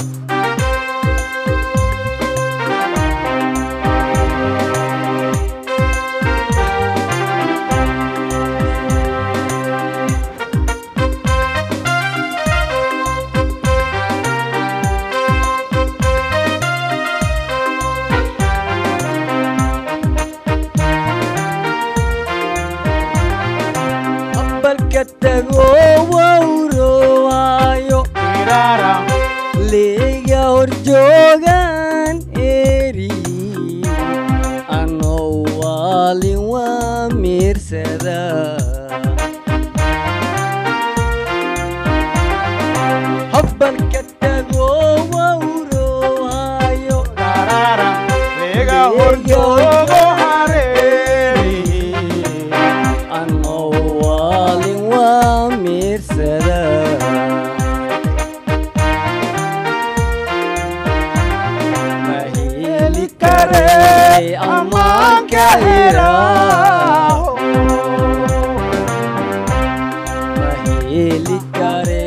Speaker 14: Balka tago wawrowaayo liiga horjoogaan eri anoo waalin waa miirsada. Habbalka tago wawrowaayo
Speaker 1: liiga horjoogo hareeri
Speaker 14: anoo waalin waa miirsada. Ma heli kare ammaanka hiraaho, ma heli kare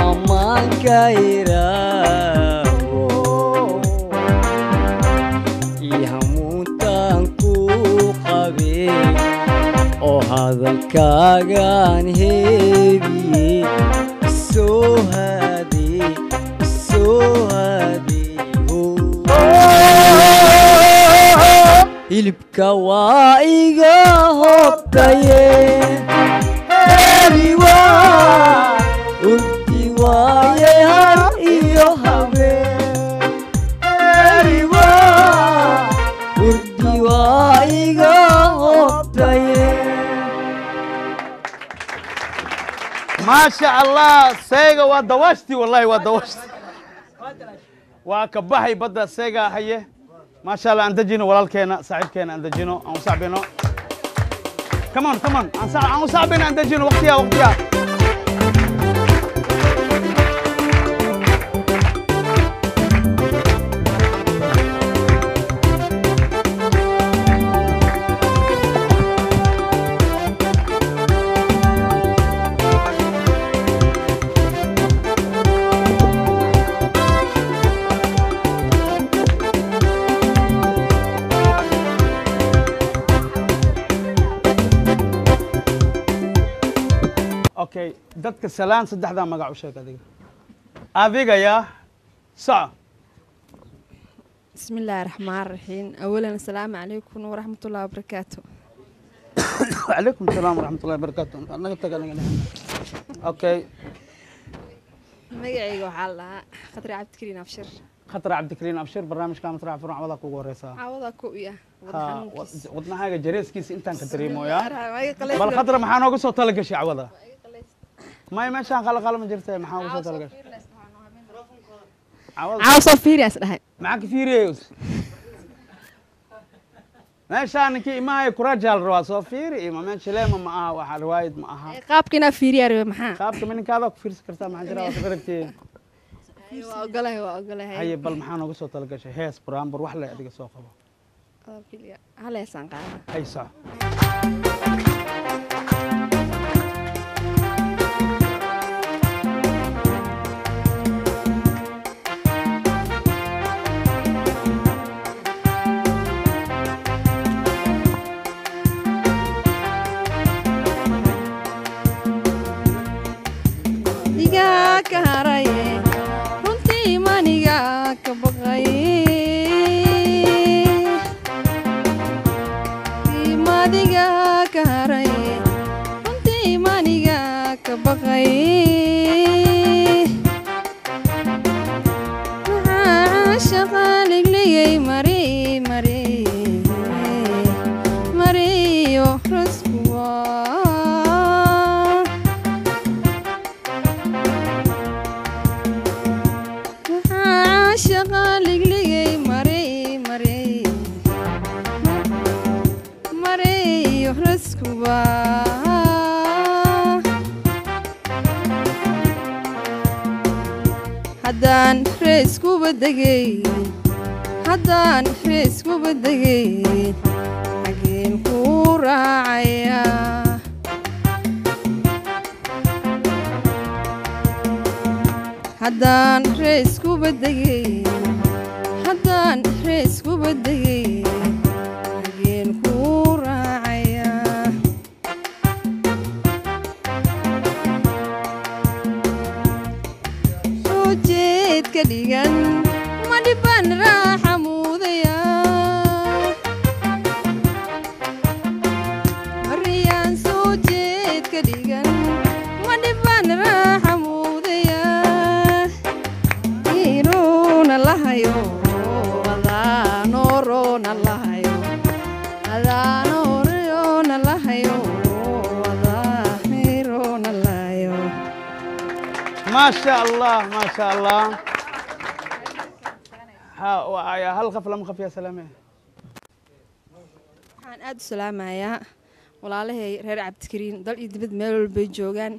Speaker 14: ammaanka hiraaho. Ii hamuuntaan ku qabee oo hadalkaagaan heebiyey. Soo haadee, soo haadee, hilibka waa iga hobtaye. Heriwa urdi waaye har iyo habeen. Heriwa urdi waa iga hobtaye.
Speaker 1: Maasha Allah, seega waa dawaashtii, wallahi waa dawaashtii, waa ka baxay badda seega. Haye, maasha Allah, aan dejino walaalkeena, saaxiibkeena aan dejino, aan u sacbino. Come on, come on, aan u sacbino, aan dejino. Waqtiya, waqtiya. Okay, dadka salaan, saddexdaa magac u sheeg. Adiga, adiga yaa soco.
Speaker 11: بسم الله الرحمن الرحيم. أولا السلام عليكم ورحمة الله وبركاته.
Speaker 1: وعليكم السلام ورحمة الله وبركاته. Naga taga naga. Okay.
Speaker 11: Magacayga waxaa la dhahaa Khatri Cabdikariin Abshir.
Speaker 1: Khatar Cabdikariin Abshir, barnaamijka Masraxa Furan cawada kugu horeysaa.
Speaker 11: Caawada ku iya.
Speaker 1: Ha, wadnahaaga jareeskiisa intaan ka dareemoyaa. Bal Khatra, maxaa nooga soo talagashay cawada? May meeshaan qalaqala ma jirta, maxaa ugu soo talagashay?
Speaker 11: Caawa soo fiiriyaas dhahay.
Speaker 1: Maxaa ka fiiriyay? Meeshaan ninkii imahay kurajaal rabaa soo fiiri ima meesha leema ma aha, waxa riwaayad ma aha.
Speaker 11: Qaabka inaa fiiriyaa rabe maxaa?
Speaker 1: Qaabka mininkaada ku fiirsan kartaa, maxaa jira waad aragtay.
Speaker 11: Waa ogolahay, waa ogolahay.
Speaker 1: Haye, bal maxaa nooga soo talagashay? Hees, buraanbur, wax le adiga soo qabo.
Speaker 11: Hal heesaan qaada.
Speaker 1: Hay, soco.
Speaker 11: Iga ka haraye runtii maniga ka baqay madiga ka haraye runtii maniga ka baqay maxaa shaqaaligligay mari mari mariyo raskuwa. Shaqaaligligay mari mari mariyo raskuba. Haddaan reeskuba degay, haddaan reeskuba degay, xageen kuu raacayaa? Haddaan reeskuba degay, haddaan reeskuba degay, xageen kuu raacayaa? Soo jeedka dhigan ma dhiban raaxa muudaya mariyaan soo jeedka dhigan ma dhiban raaxa muudaya iroona lahayo adaanoorona lahayo adaanoorona lahayo adaahirona lahayo.
Speaker 1: ما شاء الله ما شاء الله. ها هل خف لم خف يا سلامة.
Speaker 11: Waxaan aad u salaamayaa walaalahay reer Cabdikariin dal iyo dibad meel walbay joogaan,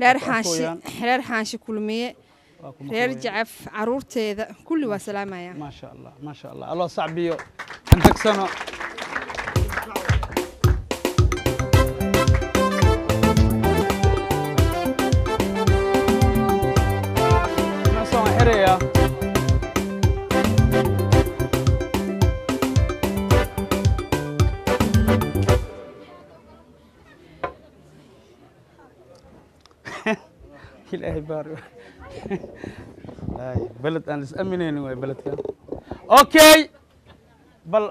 Speaker 11: reer Xaashi, reer Xaashi Kulmiye, reer Jacaf, caruurteeda kulli waa salaamayaa.
Speaker 1: ما شاء الله ما شاء الله. الله صعبيو عندك سنة. Xiraya. Ilaahay baar beled aan is aaminaynin waay beledkan. Okay, bal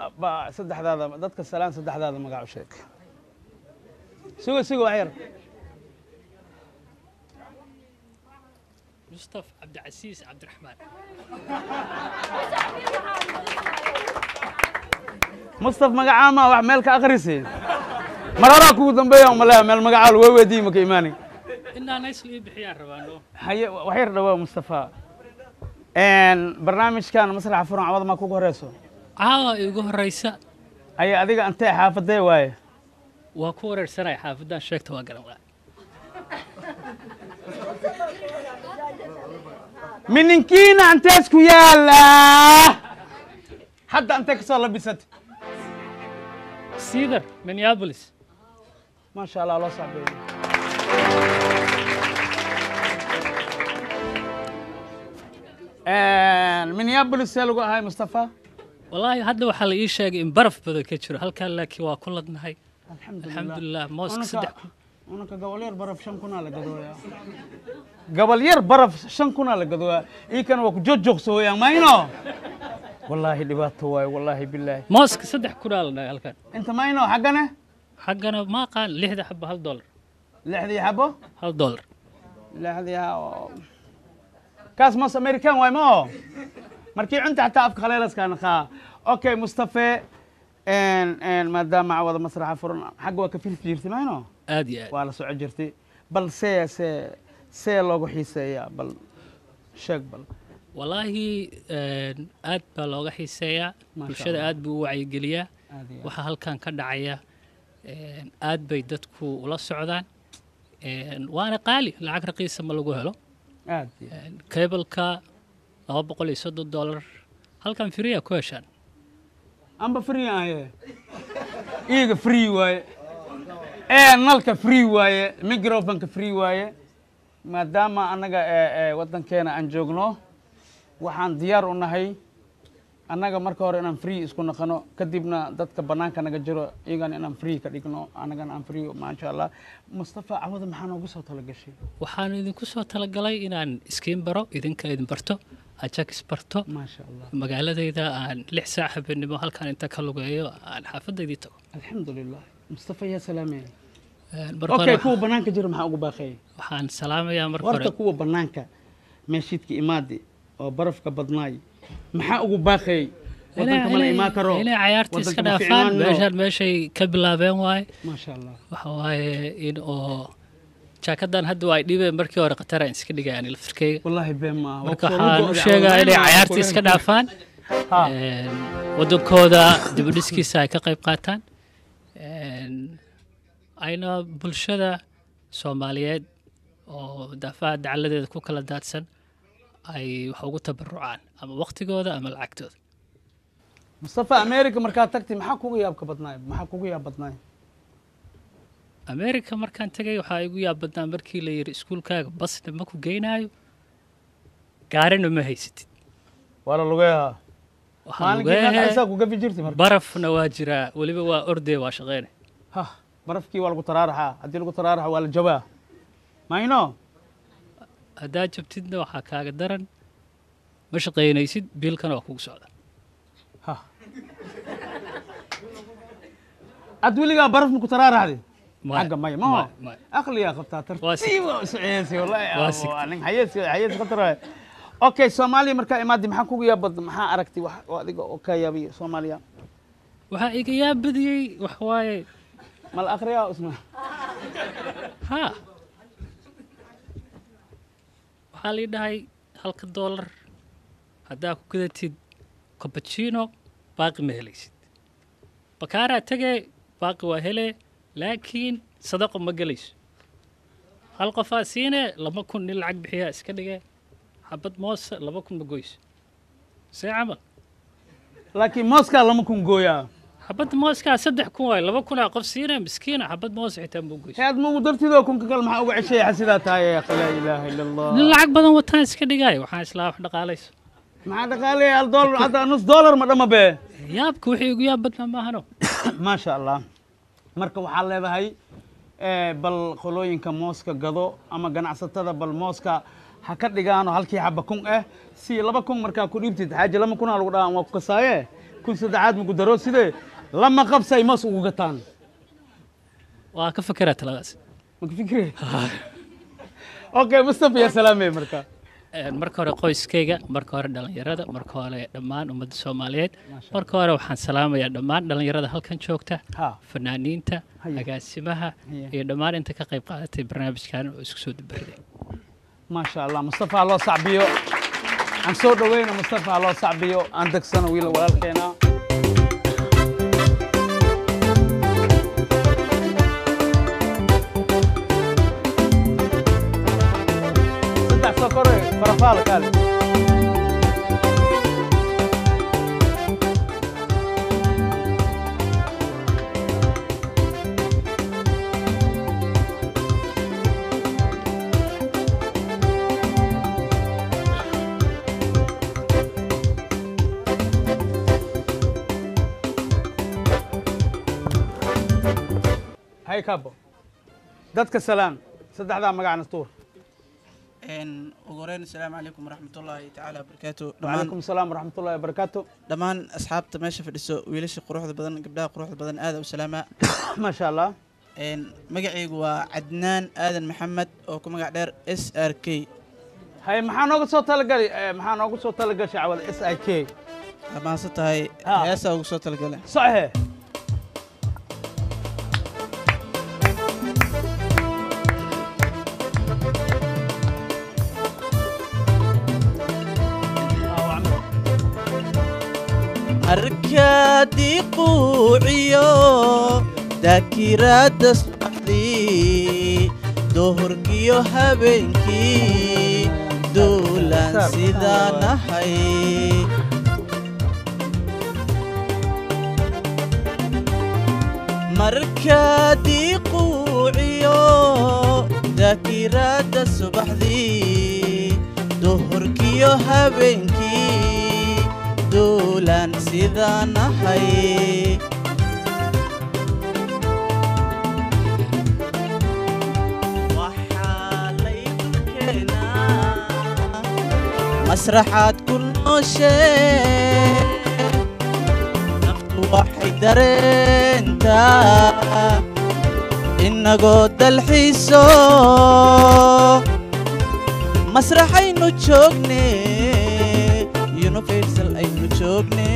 Speaker 1: saddexdaada dadka salaan, saddexdaada magac u sheeg. Sugo sugo wax yar.
Speaker 15: مصطفى عبد العزيز عبد الرحمن.
Speaker 1: Mustaf magacaa ma wax meel ka akhrisi mar horaa kugu dambeeya umaleeya meel magacaa lagu weydiiyey maka imaani.
Speaker 15: إنا ناس اللي بحيان ربانو.
Speaker 1: Haye, wax yar dhawaa Mustafa. Barnaamijkan Masraxa Furan cawada ma kugu horeyso?
Speaker 15: Caawa igu horeysa.
Speaker 1: Haye, adiga intee xaafadee waaye?
Speaker 15: Waa ku wareersanay xaafadan sheegta waa garan waa.
Speaker 1: Mininkiina intees ku yaala? Hadda intee kasoo labisatay?
Speaker 15: Cedar, Minneapolis.
Speaker 1: ما شاء الله, loo sacbeeyo. Minneapolis see lagu ahay Mustafa?
Speaker 15: والله hadda waxaa la ii sheegay in baraf badan ka jiro halkan, laakiin waa ku ladnahay alxamdulilah. Mooska 3,000.
Speaker 1: Unaka gobol yar baraf 5,000 la gadooyaa, gobol yar baraf 5,000 la gadooyaa. Ii kan waa ku joogjoogso weeyaan mayno. Wallaahi dhibaato waaye, wallaahi bilaahi.
Speaker 15: Mooska 3,000 aa la dhahay halkan.
Speaker 1: Inta mayno xaggana?
Speaker 15: Xaggana ma aqaan, 6da xabo $1.
Speaker 1: 6dii xabo?
Speaker 15: $1.
Speaker 1: 6dii kaas moos American waay ma oo markii cunta xataa afka khaleelaska naqaa. Okay, Mustafe, maadaama cawada masraxa furan xagga waa ka filfi jirtay mayno?
Speaker 15: Aad iyo aad.
Speaker 1: Waa la soco jirtay. Bal see loogu xiiseeyaa, bal sheeg bal.
Speaker 15: Wallaahi aad baa looga xiiseeyaa.
Speaker 1: Maasha
Speaker 15: Bulshada
Speaker 1: Allah.
Speaker 15: aad buu u wacyigeliyaa.
Speaker 1: Aad iyo aad.
Speaker 15: Waxaa halkan ka dhacaya aad bay dadku ula socdaan. Waana qaali, lacag raqiisa ma lagu helo.
Speaker 1: Aad iyo aad.
Speaker 15: Cableka $230, halkan free ku heshaan.
Speaker 1: Amba free aye, iiga free waaye, nalka free waaye, microphoneka free waaye. Maadaama annaga waddankeena aan joogno, waxaan diyaar u nahay annaga marka hore inaan free isku naqano, kadibna dadka bannaanka naga jiro iyagana inaan free ka dhigno, annagana aan free. Maasha Allah. Mustafa, cawada maxaa noogu soo talagashay?
Speaker 15: Waxaan idinku soo talagalay inaan iskiin baro, idinka idin barto, ajax barto.
Speaker 1: Maasha Allah.
Speaker 15: Magaaladayda aan 6 saac habeenimo halkan inta ka lugeeyo aan xaafadaydii tago.
Speaker 1: Alxamdulilah. Mustafa, yaa salaameen.
Speaker 15: Marka
Speaker 1: Okay,
Speaker 15: hore
Speaker 1: kuwa bannaanka jiro maxaa ugu baaqayay?
Speaker 15: Waxaan salaamayaa marka
Speaker 1: Horta
Speaker 15: hore
Speaker 1: kuwa bannaanka meeshiidka imaadi oo barafka badnaay maxaa ugu baaqayay? Wadanka mana imaan karo,
Speaker 15: inay cayaarta iska
Speaker 1: wadanka ma
Speaker 15: dhaafaan.
Speaker 1: fiicnaano.
Speaker 15: Meeshaan meeshay ka bilaabeen waaye.
Speaker 1: Maasha Allah.
Speaker 15: Waxa waaye in oo jaakadan hadda waa ay dhibeen, markii hore khatar aan iska dhigay ani laftirkeyga.
Speaker 1: Wallaahi been maaha.
Speaker 15: Marka
Speaker 1: Waa
Speaker 15: waxaan u
Speaker 1: kusoo
Speaker 15: sheegaa
Speaker 1: go'day,
Speaker 15: inay
Speaker 1: cawada
Speaker 15: cayaarta iska dhaafaan, wadankooda dibudhiskiisa ay ka qayb qaataan, ayna bulshada Soomaaliyeed oo daafaha dacaladeeda ku kala daadsan ay wax ugu tabarucaan, ama waqtigooda ama lacagtooda.
Speaker 1: Mustafa, America markaad tagtay maxaa kugu yaabka badnaay, maxaa kugu yaab badnaay?
Speaker 15: America markaan tagay waxaa igu yaab badnaa markii la yidhi iskuulkaaga basna ma ku geynaayo, gaarina ma haysatid.
Speaker 1: Waa la lugeeyaa.
Speaker 15: Waxaa
Speaker 1: Maalinkii
Speaker 15: lugeehe,
Speaker 1: meeqa isaa ku gafi jirtay marka?
Speaker 15: Barafna waa jiraa weliba, waa ordee, waa shaqeyne.
Speaker 1: Ha, barafkii waa lagu taraaraxaa, haddii lagu taraaraxa waa la jabaa mayno?
Speaker 15: Haddaa jabtidna waxaa kaaga daran ma shaqaynaysid, biilkana waa kugu socda.
Speaker 1: Ha, ad weligaa baraf ma ku taraaraxday?
Speaker 15: Maya,
Speaker 1: xagga maya ma
Speaker 15: maya, maya.
Speaker 1: Aqliyaa qabtaa, tartiib waa u socoyeysay wallahi.
Speaker 15: Waa sigtay.
Speaker 1: Waa nin xayees xayees khatar waaye. Okay, Soomaaliya markaa imaadday maxaa kugu yaab badna, maxaa aragtay wax oo adiga oo ka yaabiyo Soomaaliya?
Speaker 15: Waxaa iga yaabadiyey wax waaye.
Speaker 1: Ma la akhriyaa usna?
Speaker 15: Ha, waxaa lii dhahay halka doolar haddaa ku gadatid cappuccino baaqi ma helaysid, bakaaraa tegee baaqi waa helee, laakiin sadaqo ma gelayso. Hal qofaa siine 2,000, nin lacag bixiyaa iska dhigee, xabad moosa 2,000 ma goyso, see camal?
Speaker 1: Laakiin mooskaa 2,000 gooyaa.
Speaker 15: Xabadda mooskaa 3,000 waaye, 2,000 qof siine miskiina, xabad moos xitaa ma goyso.
Speaker 1: Aad ma ugu dartidoo kunka kale maxaa uga ceshaya? Sidaa tahay ya akhi, laa ilaaha ila Allah.
Speaker 15: Nin lacag badan wataan iska dhigaayo, waxaan islaa wax dhaqaalayso.
Speaker 1: Maxaa dhaqaalaya? Hal doolar hadda nus doolar ma dhama bee.
Speaker 15: Yaabka wixii igu yaab badnaa maahano.
Speaker 1: Maasha Allah. Marka waxaa leedahay bal qolooyinka mooska gado ama ganacsatada bal mooska ha ka dhigaano halkii xaba 1,000 ah, si 2,000 markaa ku dhiibtid xaaji 2,000 aa lagu dhahaan waa ku kasaaye, 1,000 saddexaad maku daro sidee lama qabsay moos ugu gataan.
Speaker 15: Waa ka fekeraa taladaas.
Speaker 1: Ma ka fikire? Okay, Mustafa, yaa salaamey marka.
Speaker 15: Marka hore qoyskayga, marka hore dhalinyarada, marka hore dhammaan ummadda Soomaaliyeed. Marka hore waxaan salaamayaa dhammaan dhalinyarada halkan joogta, fanaaniinta, agaasimaha iyo dhammaan inta ka qayb qaadatay barnaamijkan oo isku soo dubariday.
Speaker 1: Maasha Allah. Mustafa ha loo sacbiyo, aan soo dhaweyno Mustafa, ha loo sacbiyo, aan degsano wiil walaalkeena. Saddex soo kore barafaal kaale. Hay kabo, dadka salaam, saddexdaa magacna tuur.
Speaker 16: Ugu horeyn, asalaamu calaykum waraxmatullaahi tacaala wabarakaatu.
Speaker 1: Wacalaykum asalaam waraxmatullaahi wabarakaatu.
Speaker 16: Dhammaan asxaabta meesha fadhiso, wiilasha quruxda badan, gabdhaha quruxda badan, aada u salaamaa.
Speaker 1: Maasha Allah.
Speaker 16: Magacaygu waa Cadnaan Aadan Maxamed oo ku magac dheer SRK.
Speaker 1: Hay, maxaa nooga soo talagalay? Maxaa noogu soo talagashay cawada SIK?
Speaker 16: Waa mahadsan tahay. Heesaa ugu soo talagalay.
Speaker 1: Saxe.
Speaker 16: Markaadii quuciyo daakiraadda subaxdii, duhurkiyo habeenkii, duulaan sidaan ahay. Markaadii quuciyo daakiraadda subaxdii, duhurkiyo habeenkii, duulaan sidaan ahay. Waxaa laydu keenaa masraxaad ku nooshee, naftu waxay dareentaa inagoo dalxiiso masraxaynu joogne, Universal aynu joogne.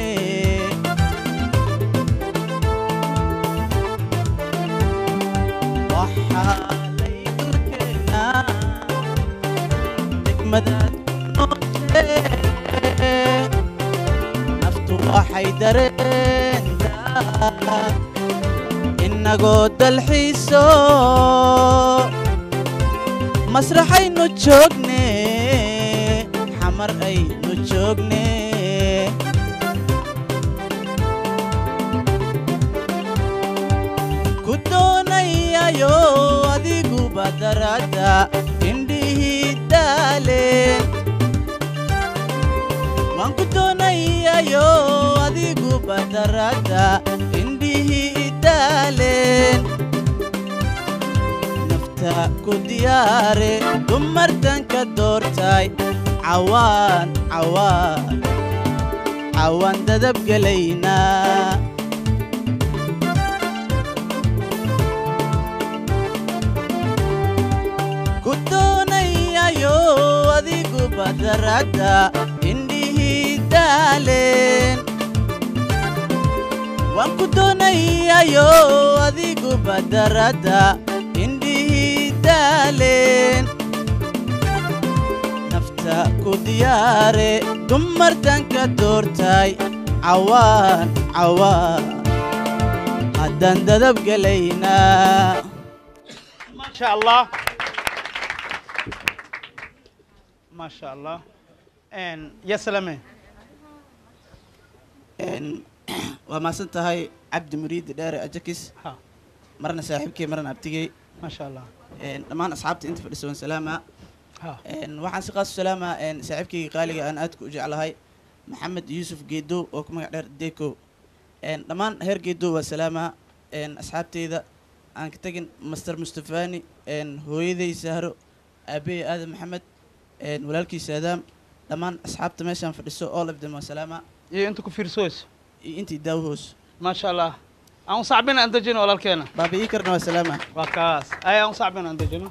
Speaker 16: Waxaa laydul keenaa degmadaad ku nooshee, naftu waxay dareentaa inagoo dalxiiso masraxaynu joogne, xamar aynu joogne. Ku doonayayo adiguba daraada indhihii daaleen, waan ku doonayayo adiguba daraada indhihii daaleen. Nafta ku diyaare dumartanka doortay, cawaan cawaan cawaan dadabgelaynaa. Ku doonayayo adiguba daraada indhihii daaleen, waan ku doonayayo adiguba daraada indhihii daaleen. Nafta ku diyaare dumartanka doortay, cawaan cawaan haddaan dadabgelaynaa.
Speaker 1: Maasha Allah, maasha Allah. Ya salame.
Speaker 16: Waa mahadsan tahay, Cabdi Muriid Dheere Ajakis, marna saaxiibkey, marna abtigey.
Speaker 1: Maasha Allah.
Speaker 16: Dhammaan asxaabta inta fadhisa waan salaamaa. Waxaan si qaas u salaamaa saaxiibkeyga qaaliga aan aadka u jeclahay, Maxamed Yuusuf Geedow oo ku magac dheer Deco. Dhammaan heer Geedow waa salaamaa. Asxaabteyda aan ka tagin, Master Mustafani, hooyaday Sahro, aabahey Aadan Maxamed, walaalkii Saadaam, dhammaan asxaabta meeshaan fadhiso, all of them waa salaamaa.
Speaker 1: Iyo inta ku fiirsoyso
Speaker 16: iyo intii daawahoos.
Speaker 1: Maasha Allah. Aan u sacbina, aan dejino walaalkeena.
Speaker 16: Baaba ii karna waa salaama.
Speaker 1: Waa kaas ay aan u sacbina, aan dejino.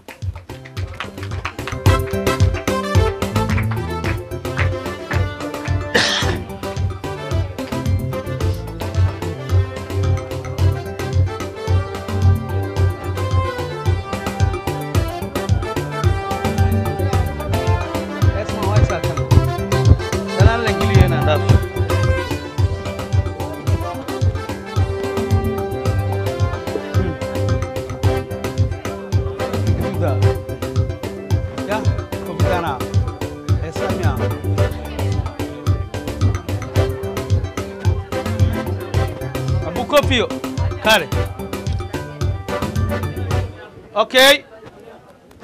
Speaker 1: Esma, waa isaatan. Salaan la geliyena dhaaf. Gaduuda. Ya, kofidana. Heesaa miya? Abu Kofiyo. Kale. Okay.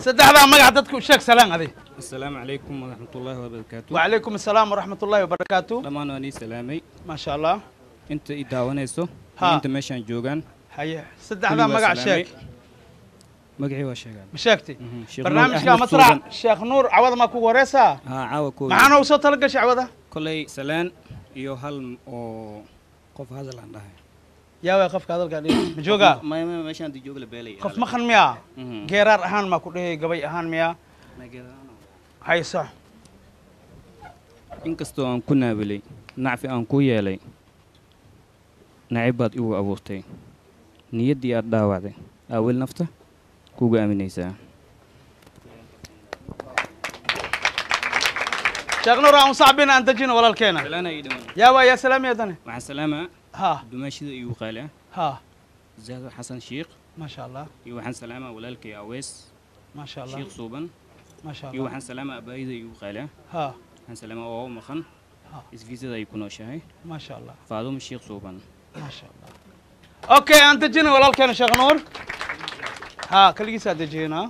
Speaker 1: Saddexdaa magac dadka u sheeg, salaan adi.
Speaker 17: Asalaamu calaykum waraxmatullaahi wabarakaatu.
Speaker 1: وعليكم السلام ورحمة الله وبركاته.
Speaker 17: Dhammaan waan ii salaamay.
Speaker 1: ما شاء الله.
Speaker 17: Inta i daawanayso
Speaker 1: Ha.
Speaker 17: iyo inta meeshaan joogaan.
Speaker 1: Haye,
Speaker 17: Kulli
Speaker 1: saddexdaa
Speaker 17: waa
Speaker 1: magac
Speaker 17: salaamay.
Speaker 1: sheeg.
Speaker 17: Magacii waa sheegaa.
Speaker 1: Ma sheegtay?
Speaker 17: Sheekh Nuur
Speaker 1: Barnaamijka
Speaker 17: Axmed
Speaker 1: masrax
Speaker 17: Suuban.
Speaker 1: Sheekh Nuur, cawada maa kugu horeysaa?
Speaker 17: Haa, caawa koow.
Speaker 1: Maxaa noogu soo tala gashay cawada?
Speaker 17: Kolay salaan iyo hal oo qof hadal aan dhahay.
Speaker 1: Yaa waay qofka hadalkaa dhihi ma joogaa?
Speaker 17: Maya, meeshaan dii jooga la beelaya.
Speaker 1: Qof maqan miyaa? Geeraar ahaan maa ku dhehi, gabay ahaan miyaa? Hayso.
Speaker 17: Inkastoo aan ku naabilay, nacfi aan ku yeelay, nacib baad igu abuurtay, niyaddii aad dhaawacday aawel nafta kuuga aaminaysaa.
Speaker 1: Sheekh Nuur, aan u sacbina, aan dejino walaalkeena.
Speaker 17: Salaana ii dhiman.
Speaker 1: Yaa waay, yaa salaamiya dane?
Speaker 17: Waxaan salaamaa
Speaker 1: ha
Speaker 17: dumaashida igu qaali ah, Zahdo Xasan Shiikh.
Speaker 1: Maasha Allah.
Speaker 17: Iyo waxaan salaamaa walaalkay Aweys
Speaker 1: Maasha Allah.
Speaker 17: Shiikh Suuban.
Speaker 1: Maasha
Speaker 17: Iyo
Speaker 1: Allah.
Speaker 17: waxaan salaamaa abaayida igu qaali ah. Waxaan salaamaa oo maqan, isfiisada ay ku nooshahay,
Speaker 1: Maasha Allah.
Speaker 17: Faadumo Shiikh Suuban.
Speaker 1: Maasha Allah. Okay, aan dejino walaalkeena Sheekh Nuur. Ha kaligiisaa dejinaa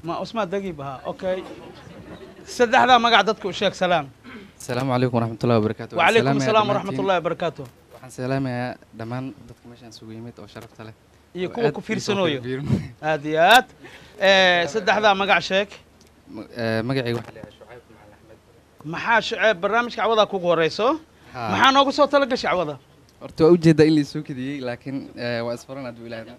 Speaker 1: ma usmaa dagiib ha. Okay, saddexdaa magac dadka u sheeg, salaam.
Speaker 18: Asalaamu calaykum waraxmatullahi wabarakaatu.
Speaker 1: Wacalaykum asalaam waraxmatullahi wabarakaatu.
Speaker 18: Waxaan salaamayaa dhammaan dadka meeshaan isugu yimid oo sharafta leh
Speaker 1: iyo
Speaker 18: oo
Speaker 1: kuwa
Speaker 18: aad
Speaker 1: ku
Speaker 18: ii soo
Speaker 1: fiirsanooyo.
Speaker 18: fiirfiirin.
Speaker 1: Aad iyo aad. Saddexdaa magac sheeg.
Speaker 18: Magacayga waxaa la yidhaha Shucayb Macalin Axmed.
Speaker 1: Maxaa Shuceeb, barnaamijka cawadaa kugu horeyso?
Speaker 18: Ha.
Speaker 1: Maxaa noogu soo tala gashay cawada?
Speaker 18: Horta waa ujeedaa in la isoo kediyey, laakiin waa isfuran hadduu Ilaahay.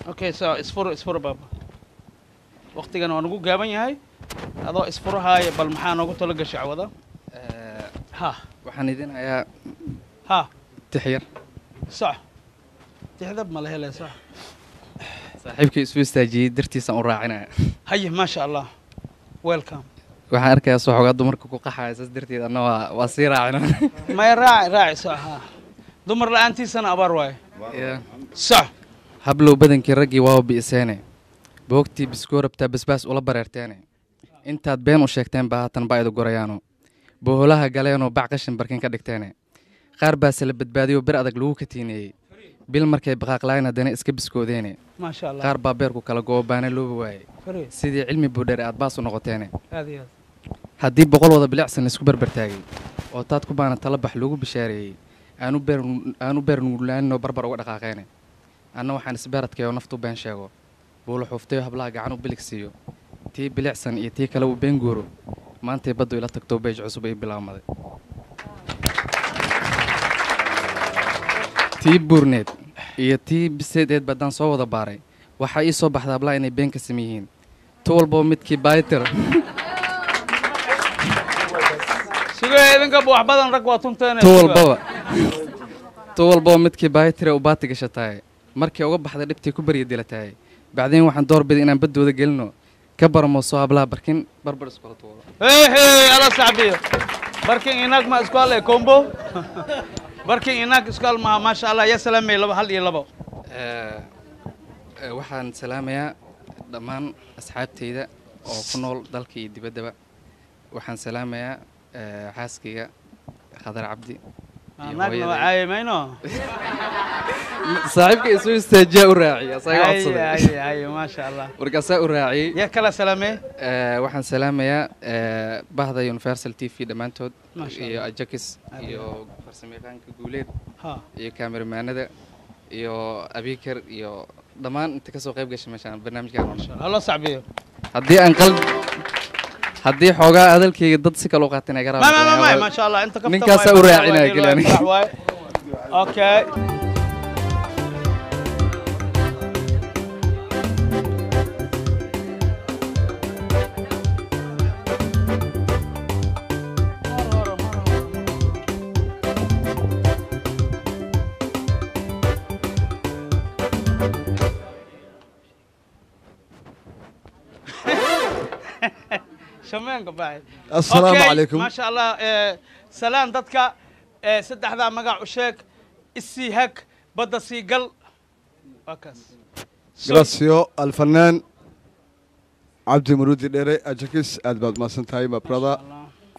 Speaker 1: Okay, so isfuro, isfuro baaba, waqtigana waa nagu gaaban yahay. Adoo isfurahaaya, bal maxaa noogu tala gashay cawada? Ha.
Speaker 18: Waxaan idin hayaa
Speaker 1: ha
Speaker 18: tix yar.
Speaker 1: Sax, tixdab ma la helay? Sax.
Speaker 18: Saaxiibkii isu istaajiyey dartiisaan u raacinaya.
Speaker 1: Haye, maasha Allah, welcome.
Speaker 18: Waxaan arkayaa soo xogaa dumarka ku qaxaya, saas darteed anna waa sii raacina.
Speaker 1: Maya, raaci, raaci, sax. Ha, dumar la-aantiisana abaar waaye.
Speaker 18: Yeah.
Speaker 1: Sax.
Speaker 18: Hablow badankii raggii waa bi'iseene, boogtii biskoo rabtaa basbaas ula bareerteene, intaad been u sheegteen baa haatan baa idu gorayaano, boholaha galeenoo bac qashin barkin ka dhigteene, qaar baase la badbaadiyo bir adag lagu katiineeyey, bil markay baqaaqlaayeen haddana iska biskoodeene.
Speaker 1: Maasha Allah.
Speaker 18: Qaar baa beerku kala go'o baana looba waayey,
Speaker 1: Fariid.
Speaker 18: sidii cilmi buudheer aad baas u noqoteene.
Speaker 1: Aad iyo aad.
Speaker 18: Haddii 100 wada bilicsan laisku barbartaagay oo taad ku baana tala bax loogu bishaareeyey, aanu beer aanu beer nugulaaninoo barbar uga dhaqaaqeene, anna waxaan isbeeradkayo naftu been sheego, buula xuuftayo hablaha gacan u bilig siiyo, tii bilicsan iyo tii kale uu been guuro, maantay baddu ila tagto beej cusub ay bilaabmaday. Tii buurneed iyo tii biseedeed baddaan soo wada baaray, waxaa ii soo baxda hablaha inay been ka sam yihiin, tu walboo midkii baayitir.
Speaker 1: Sugaya idinka wax badan, rag waa tunteene.
Speaker 18: Tu walbaba midkii baahitire u baati gashataay, markii uga baxday dhibtii ku barya dilataay, bacdeen waxaan door biday inaan baddooda gelino, ka barmooso hablaha barkin barbar iskula tuuro.
Speaker 1: Hey hey, ala sacbiyo. Barkin inaag ma isku hal combo, barkin inaag isku hal ma. Maasha Allah. Ya salaamay, laba, hal iyo labo.
Speaker 18: Waxaan salaamayaa dhammaan asxaabtayda oo ku nool dalka iyo dibaddaba. Waxaan salaamayaa xaaskayga Khadar Cabdi iyo
Speaker 1: Naagna waa
Speaker 18: hooyaday.
Speaker 1: Caayi mayno.
Speaker 18: Saaxiibka isu istaajiyaa u raaciyay, asaga codsaday.
Speaker 1: Haye haye, maasha Allah.
Speaker 18: Markaasaa u raaciyey.
Speaker 1: Yaa kala salaamay?
Speaker 18: Waxaan salaamayaa bahda Universal TV dhammaantood
Speaker 1: Maasha
Speaker 18: iyo
Speaker 1: Allah.
Speaker 18: Ajakis iyo farsamayaqaanka Guuleed
Speaker 1: Ha.
Speaker 18: iyo kameramaanada iyo Abikar iyo dhammaan inta kasoo qayb gashay meeshaan barnaamijkan.
Speaker 1: Hala sacbiyo.
Speaker 18: Haddii aan qalb haddii xoogaa hadalkayga dad si kale u qaateen ay
Speaker 1: Ma ma ma ma, maasha Allah, inta kaftan.
Speaker 18: Ninkaasaa u raacinaya keli aniga.
Speaker 1: Okay. Shameenka baxay.
Speaker 19: Assalaamu
Speaker 1: Okay,
Speaker 19: calaykum.
Speaker 1: Maasha Allah. Salaan dadka, saddexdaa magac u sheeg, isii hag, badda sii gal, waa kaas.
Speaker 19: Gracio alfanaan Cabdi Maruudi Dheere Ajakis, aad baad mahadsan tahay my brother,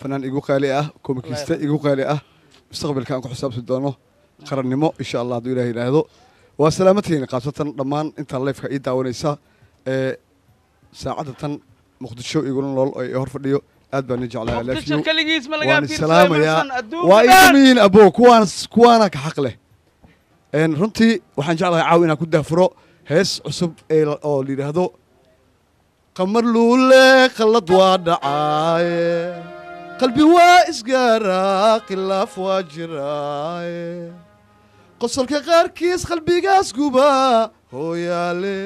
Speaker 19: fanaan igu qaali ah, komikiste igu qaali ah, mustaqbalka aan ku xisaabti doono qarannimo insha Allah hadduu Ilaah yidhaahdo. Waa salaamadtihiin khaasatan dhammaan intaan lifeka ii daawanaysa ee saacadda tan Muqdisho igula nool oo i hor fadhiyo Aad baan i jeclahay. I love
Speaker 1: Muqdisho
Speaker 19: you.
Speaker 1: kaligiis ma lagaa
Speaker 19: Waan
Speaker 1: fiirsaday,
Speaker 19: salaamayaa.
Speaker 1: Muxsan, adduunka
Speaker 19: Waa
Speaker 1: dhan.
Speaker 19: iimin abo, kuwaan kuwaana ka xaq leh. Runtii waxaan jeclahay caaw inaan ku daafuro hees cusub ee oo la yidhaahdo Qamar Luule. Qalad waa dhacaaye, qalbi waa isgaaraa, khilaaf waa jiraaye, qosolka qaarkiis qalbigaas guba hooyaale,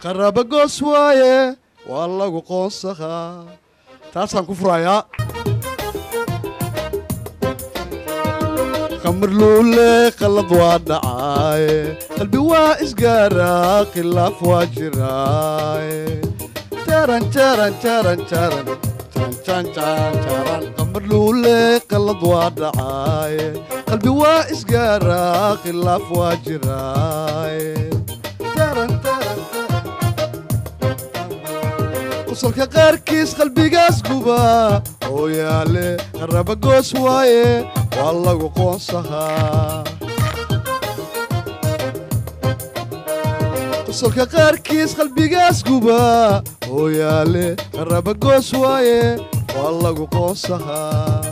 Speaker 19: qaraaba goos waaye, waa lagu qoonsahaa. Taasaan ku furayaa. Qamar Luule, qalad waa dhacaaye, qalbi waa isgaaraa, khilaaf waa jiraaye, taran taran taran taran tan tan tan taran. Qamar Luule, qalad waa dhacaaye, qalbi waa isgaaraa, khilaaf waa jiraaye, taran taran. Qosolka qaarkiis qalbigaas guba oo yaale, qaraba goos waaye, waa lagu qoonsahaa. Qosolka qaarkiis qalbigaas guba oo yaale, qaraba goos waaye, waa lagu qoonsahaa.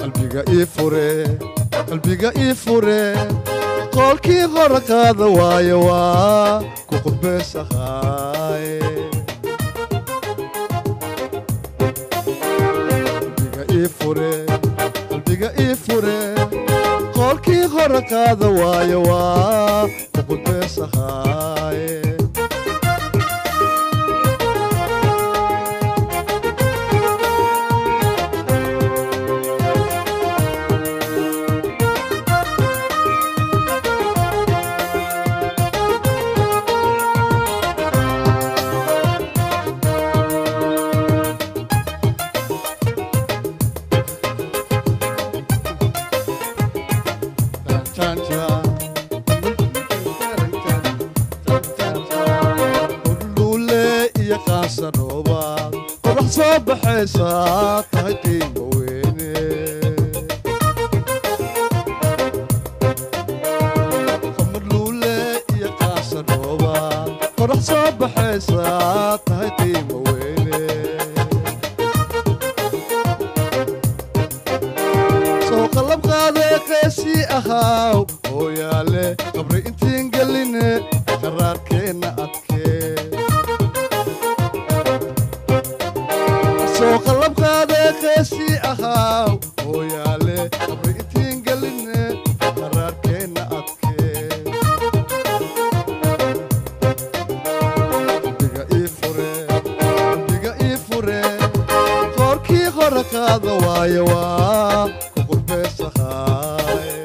Speaker 19: Qalbiga ii fure, qalbiga ii fure, qoolkii hore qaada waaye, waa ku qurbeysahaaye. Qalbiga ii fure, qalbiga ii fure, qoolkii hore qaada waaye, waa ku qurbeysahaaye. Luule iyo qaansanoobaad qodax soo baxaysaa tahay qiimo weyne. Qamar Luule iyo qaansanoobaad qodax soo baxaysaa tahay qiimo weyne. Soo qalab qaadee qeesii ahaaw hooyaale, qabri intiin geline qaraarkeenna adkee. Soo qalab qaadee qeesii ahaaw hooyaale, qabri intiin geline qaraarkeenna adkee. Qalbiga ii fure, qalbiga ii fure, qoorkii hore qaada waaye, waa ku qurbeysahaaye.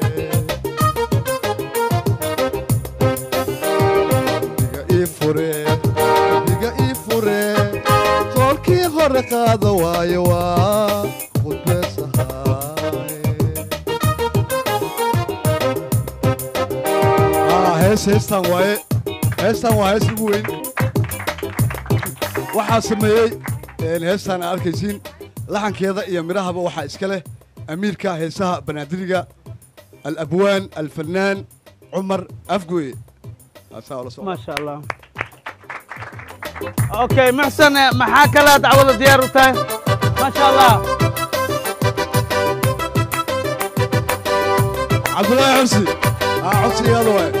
Speaker 19: Qalbiga ii fure, qalbiga ii fure, qoorkii hore qaada waaye, waa ku qurbeysahaaye. Hees heestan waaye, heestan waa hees ugu weyn. Waxaa sameeyey heestan aad arkaysiin laxankeeda iyo midhahaba waxaa iska leh amiirka heesaha banaadiriga, alabwaan alfanaan Cumar Afgoye. Asaa ula socda.
Speaker 1: Maasha Allah. Okay, Muxsan, maxaa kale dacwada diyaar u tahay? Maasha Allah.
Speaker 19: Cabdullaahi Xursi, codsigaada waaye.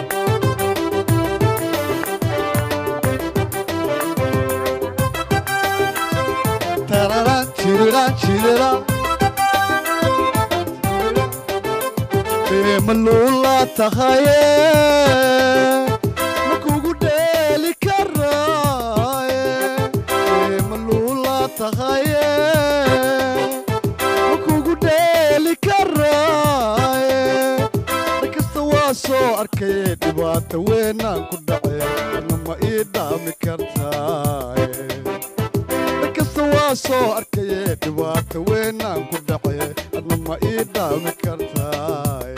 Speaker 19: Tarara, chirira, chirira. Maluula tahaye, makugu dheeli karaaye. Maluula tahaye, makugu dheeli karaaye. Mar kasta waa soo arkaye, dhibaato weynaan ku dhace, adna ma ii dhaami kartaaye. Mar kasta waa soo arkaye, dhibaato weynaan ku dhace, adna ma ii dhaami kartaaye.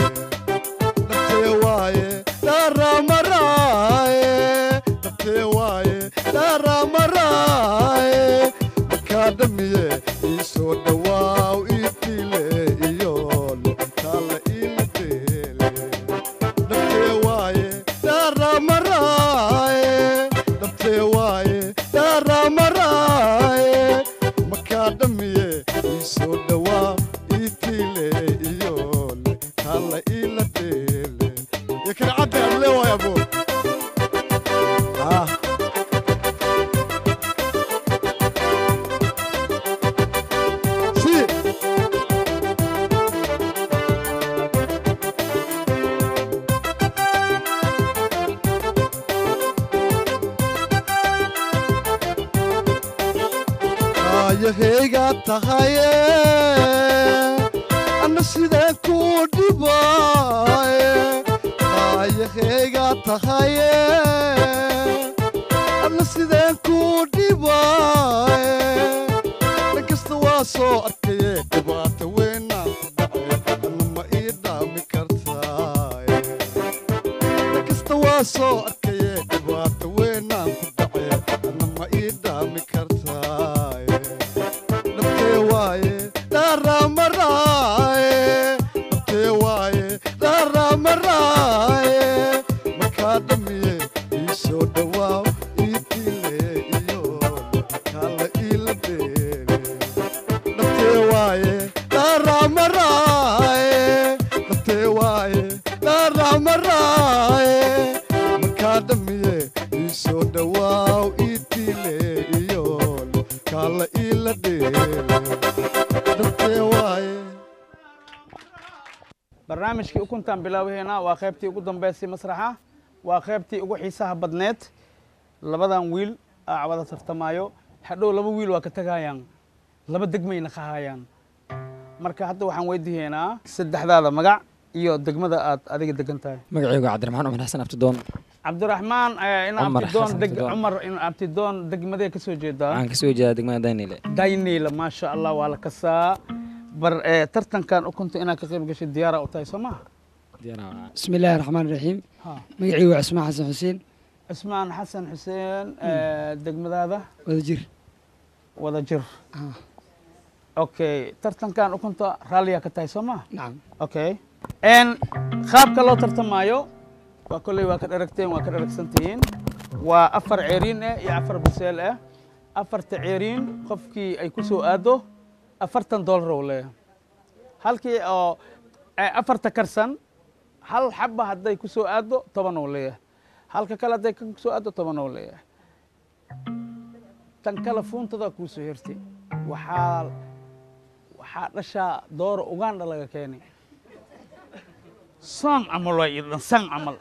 Speaker 19: Dhabtee waaye dhaaramaraaye, dhabtee waaye dhaaramaraaye, markaa dhamiye ii soo dhawaaw, ii diile iyoole taalla iila deele. Dhabtee waaye dhaaramaraaye, dhabtee waaye. Qaayahayga tahaye anna sideen kuu dhibaaye qaayahayga tahaye anna sideen kuu dhibaaye dhan kasta waa soo arkaye dhibaata weynaan ku dhacay anna ma ii dhaami kartaaye dhan kasta waa soo arkaye dhibaata weynaan ku dhacay anna ma ii dhaami kartaaye dhabtee waaye dhaaramaraaye dhabtee waaye dhaaramaraaye markaa dhamiye ii soo dhawaaw ii diile iyo kaala iila dheere dhabtee waaye dhaaramaraaye dhabtee waaye dhaaramaraaye markaa dhamiye ii soo dhawaaw ii diile iyo kaala iila dheere dhabtee waaye.
Speaker 1: Barnaamijkii ukuntaan bilaabahaynaa waa qaybtii ugu dambeysay masraxa, waa qaybtii ugu xiisaha badneed. Labadan wiil aa wada tartamaayo, hadhow laba wiil waa ka tagayaan, laba degmayna qahayaan. Marka hadda waxaan weydiihaynaa saddexdaada magac iyo degmada aad adiga degan tahay.
Speaker 4: Magacaygu Cabdiraxmaan Cumar Xasan Abtidoon.
Speaker 1: Cabdiraxmaan in
Speaker 4: Cumar
Speaker 1: Abtidoon
Speaker 4: Xasan
Speaker 1: deg
Speaker 4: Abtidoon.
Speaker 1: Cumar in Abtidoon, degmadee ka soo jeedaa?
Speaker 4: Waxaan kasoo jeedaa degmada Daynile.
Speaker 1: Daynile, maasha Allah, waa la kasaa. Bar tartankan ukunta inaad ka qayb gashay diyaara u tahay soo maha?
Speaker 20: بسم الله الرحمن الرحيم.
Speaker 1: Ha.
Speaker 20: magacaygu waa Cusmaan Xasan Xuseen.
Speaker 1: Cusmaan Xasan Xuseen, degmadaada?
Speaker 20: Wadajir.
Speaker 1: Wadajir, okay. Tartankan ukunta raalliyaa ka tahay soo maha?
Speaker 20: Nacam.
Speaker 1: Okay, n qaabka loo tartamaayo waa kolley waa ka dheragteen, waa ka dheragsantihiin. Waa 4 ceeriin eh iyo 4 biseel eh. Afarta ceeriin qofkii ay ku soo aado $40 uu leeyahay. Halkii oo afarta karsan hal xaba hadday ku soo aado 10 uu leeyahay, halka kale hadday ku soo aado 10 uu leeyahay. Tan kale fuuntada kuu soo hirtay waxaa dhashaa dooro Uganda laga keenay, soon camal waa iyo dhan san camal.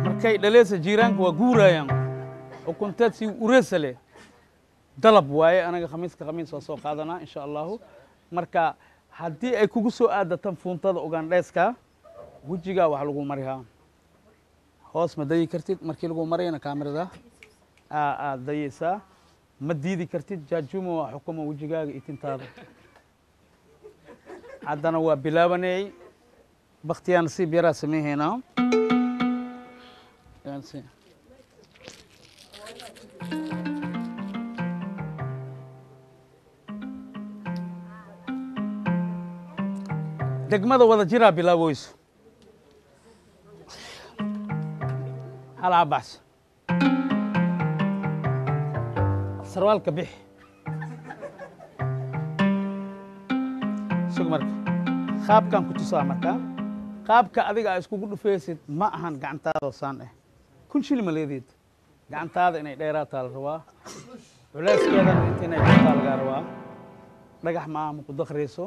Speaker 1: Markay dhaleesa jiiraanka waa guurayaan, ukunteed si ureesa leh dalab waaye. Anaga khamiiska khamiis waa soo qaadanaa insha Allahu. Marka haddii ay kugu soo aado tan fuuntada ugandheeska, wejigaa wax lagu marihaa, hoos ma dayi kartid. Markii lagu marayana kaamirada aad dayeysaa, ma diidi kartid. Jaajumo waa xukuma wejigaaga iyo tintaada. Haddana waa bilaabanayay, baktiyaa nasiib yaraa sameehaynaa. Degmada wada jiraa bilaaboyso halaa baxso sarwaalka bix sug. Marka qaabkan ku tusaa, marka qaabka adiga aa iskugu dhufaysid ma ahan gacantaada saan eh 1000 shilin ma leediid. Gacantaada inay dheeraataa la rabaa, culeyskeedana inta inay jirtaa lagaa rabaa. Dhagax maaha, ma ku dakrayso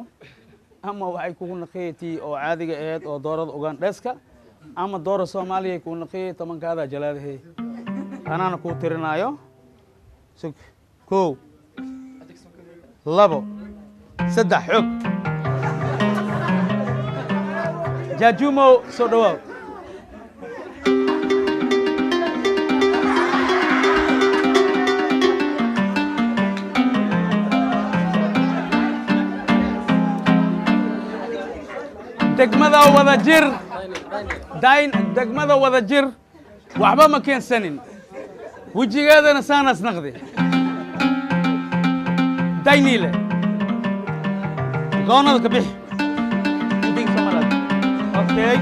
Speaker 1: ama waxay kugu naqeetii oo caadiga ahayd oo doorada ugandheeska ama doora Soomaaliya kugu naqeeyay tobankaadaa jalaadahey. Anaana kuu tirinaayo, sug. 1, 2, 3, xog. Jaajumow, soo dhawaaw. Degmada wada jir dayn, degmada wada jir waxba ma keensanin, wejigeedana saanas naqdi. Dayniile goonada ka bixi intii soo maraad. Okay,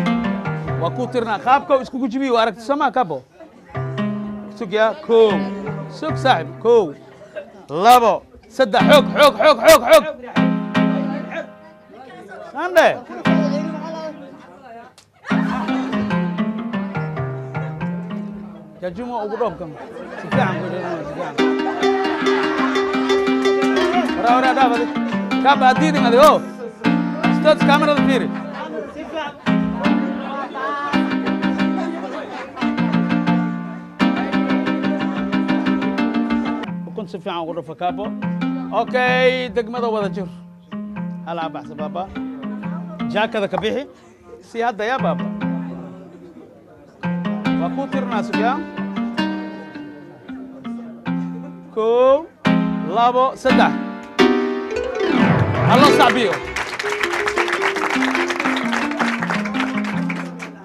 Speaker 1: waa kuu tirnaa qaabka uu iskugu jibiyo, waa aragti soo maa kabo. Sug yaa 1, sug saaxib. 1, 2, 3, xoog xoog xoog xoog xoog sande. Jajumo ugu dhoobkan si fiican ku jajumo si fiican. Hore hore dhaaf adi kaaba hadiidin adi oo stood kaamirada fiiri. Luqunta si fiican ugu dhufo kaabo. Okay, degmada wada jir. Hal baxsa baaba. Jaakada ka bixi. Si hadda yaa baaba. Waa kuu tirinaa sugyaa. 1 2 3. Hallo sacbiyo.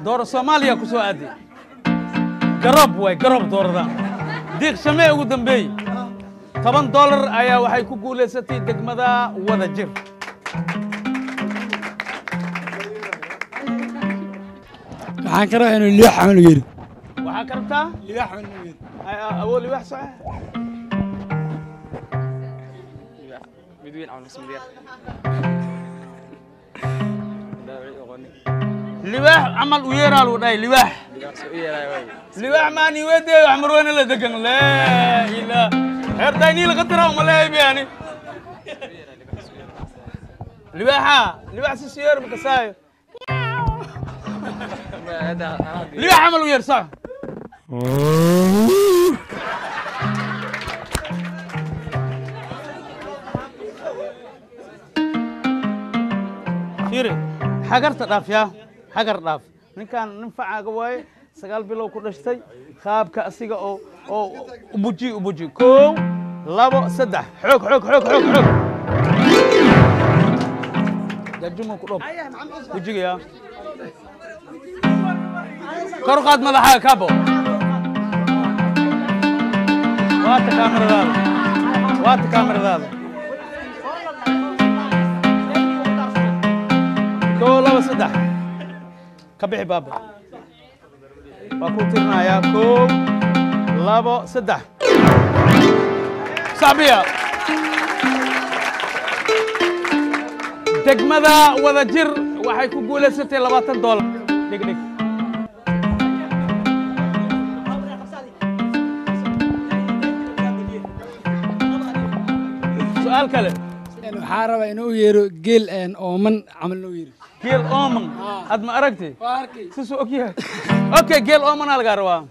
Speaker 1: Dooro Soomaaliya ku soo aaday. Garoob waay, garoob doorada. Diiq shamee ugu dambeeyey. $10 ayaa waxay ku guulaysatay degmada wada jir.
Speaker 20: Waxaan ka rabaa inuu liix camal u yeeri.
Speaker 1: Waxaa ka rabtaa?
Speaker 20: Liix camal inuu yeeri.
Speaker 1: Awood liwaax soco.
Speaker 4: Mid weyn camal ismidiya.
Speaker 1: Liwaax camal u yeeraa lagu dhahay liwaax. Liwaax maani wedeeyo Axmar weyne la degan. Laa ilaa heertaynii laga tiraa uma leeyahay biyani. Liwaaxa liwaax si siyeer makasaayo. Liwaax camal u yeer soco. Fiiri xagarta dhaaf yaa xagar dhaaf. Ninkan nin facaaga waaye 9 bilow ku dhashtay qaabka asiga oo ubuji ubuji. 1 2 3. Xoog xoog xoog xoog xoog. Jajumo ku dhoof. Wejiga yaa. Kor u qaad madaxaaga kaabo. Waata kaamiradaada. Waata kaamiradaada. 1 2 3. Ka bixi baaba. Waa kuu tirinayaa 1 2 3. Sacbiya. Degmada wada jir waxay ku guulaysatay $20. Dhig dhig. Su'aal kale.
Speaker 20: Waxaa rabaa inuu yeero geel ooman camal inuu yeero.
Speaker 1: Geel ooman. Had ma aragtay?
Speaker 20: Waa arkay.
Speaker 1: Si soo og yahay. Okay, geel ooman aa lagaa rabaa.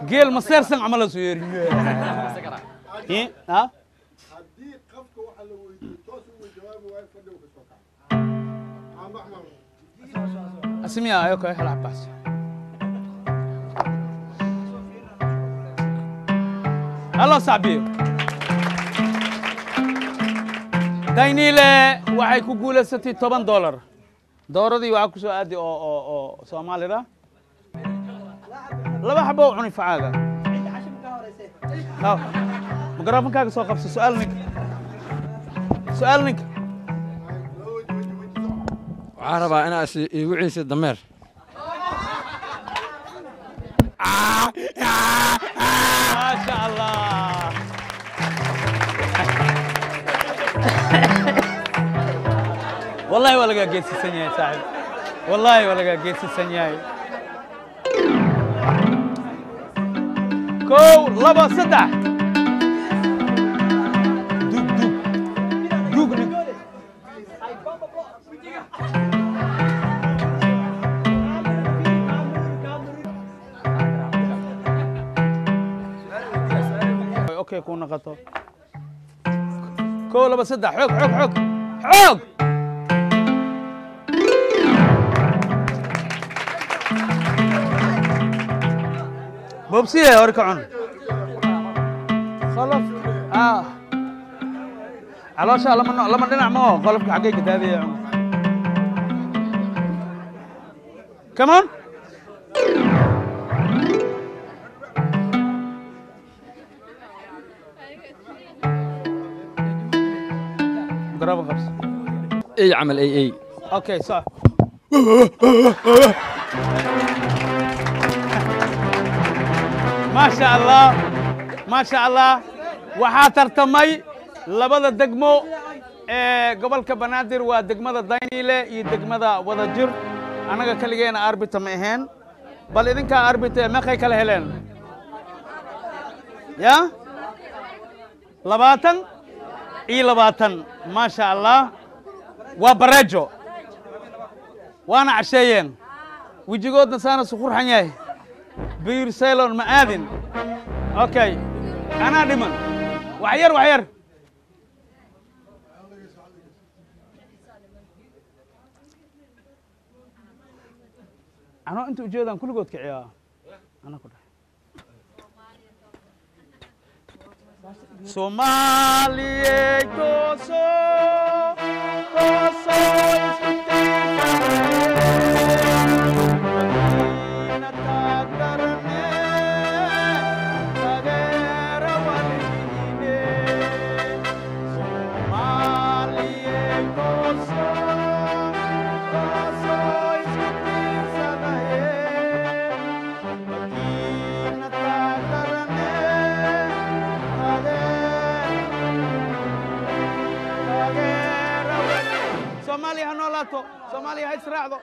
Speaker 1: Geel ma seersan camal la soo yeeri. Ha?
Speaker 21: Haddii qofka waxa la weydiiyo toos ugu jawaabi waayo fadhigu ka soo kaco.
Speaker 1: Asmiya, okay, hal xabaas. Hallo sacbiyo. Dayniile waxay ku guulaysatay $10. Dooradii waxaa ku soo aaday oo Soomaalida. 2 xabo oo cuni facaaga. Mikrofoonkaaga soo qabso. Su'aal ninka. Su'aal ninka.
Speaker 22: Waxaan rabaa inaad iigu celisid dameer.
Speaker 1: Maasha Allah. Wallahi waa lagaa geesisan yahay saaxiib. Wallahi waa lagaa geesisan yahay. 1 2 3. Dug dug. Dug nig. Okay, ku noqoto. 1 2 3. Xoog xoog xoog. Xoog. Bobsiye hore ka cun. Qolof. Caloosha lama dhinac ma oo qolofka xaggay ka daadaya cun. Come on. Mikrafoon qabso.
Speaker 22: Ey camal ey ey.
Speaker 1: Okay, so. Maasha Allah. Maasha Allah. Waxaa tartamay labada degmo ee gobolka Banaadir, waa degmada Dayniile iyo degmada Wadajir. Anaga kaligeena arbita ma ahayn, bal idinkaa arbita meeqay kala heleen? Ya 20 iyo 20. Maasha Allah. Waa bareejo waana casheeyeen, wejigoodna saana su qurxan yahay. Biir Ceylon ma aadin. Okay, anaa dhiman. Wax yar, wax yar. Anoo inta ujeedaan kulligood kiciyaa. Anaa ku dhahay. Soomaaliyey tooso, tooso isku tiirsanayeen. Taageerane, taageera waligiine. Soomaaliyey tooso, tooso isku tiirsanayeen. Madiina taageerane, taageera. Soomaaliya ha noolaato, Soomaaliya ha israacdo.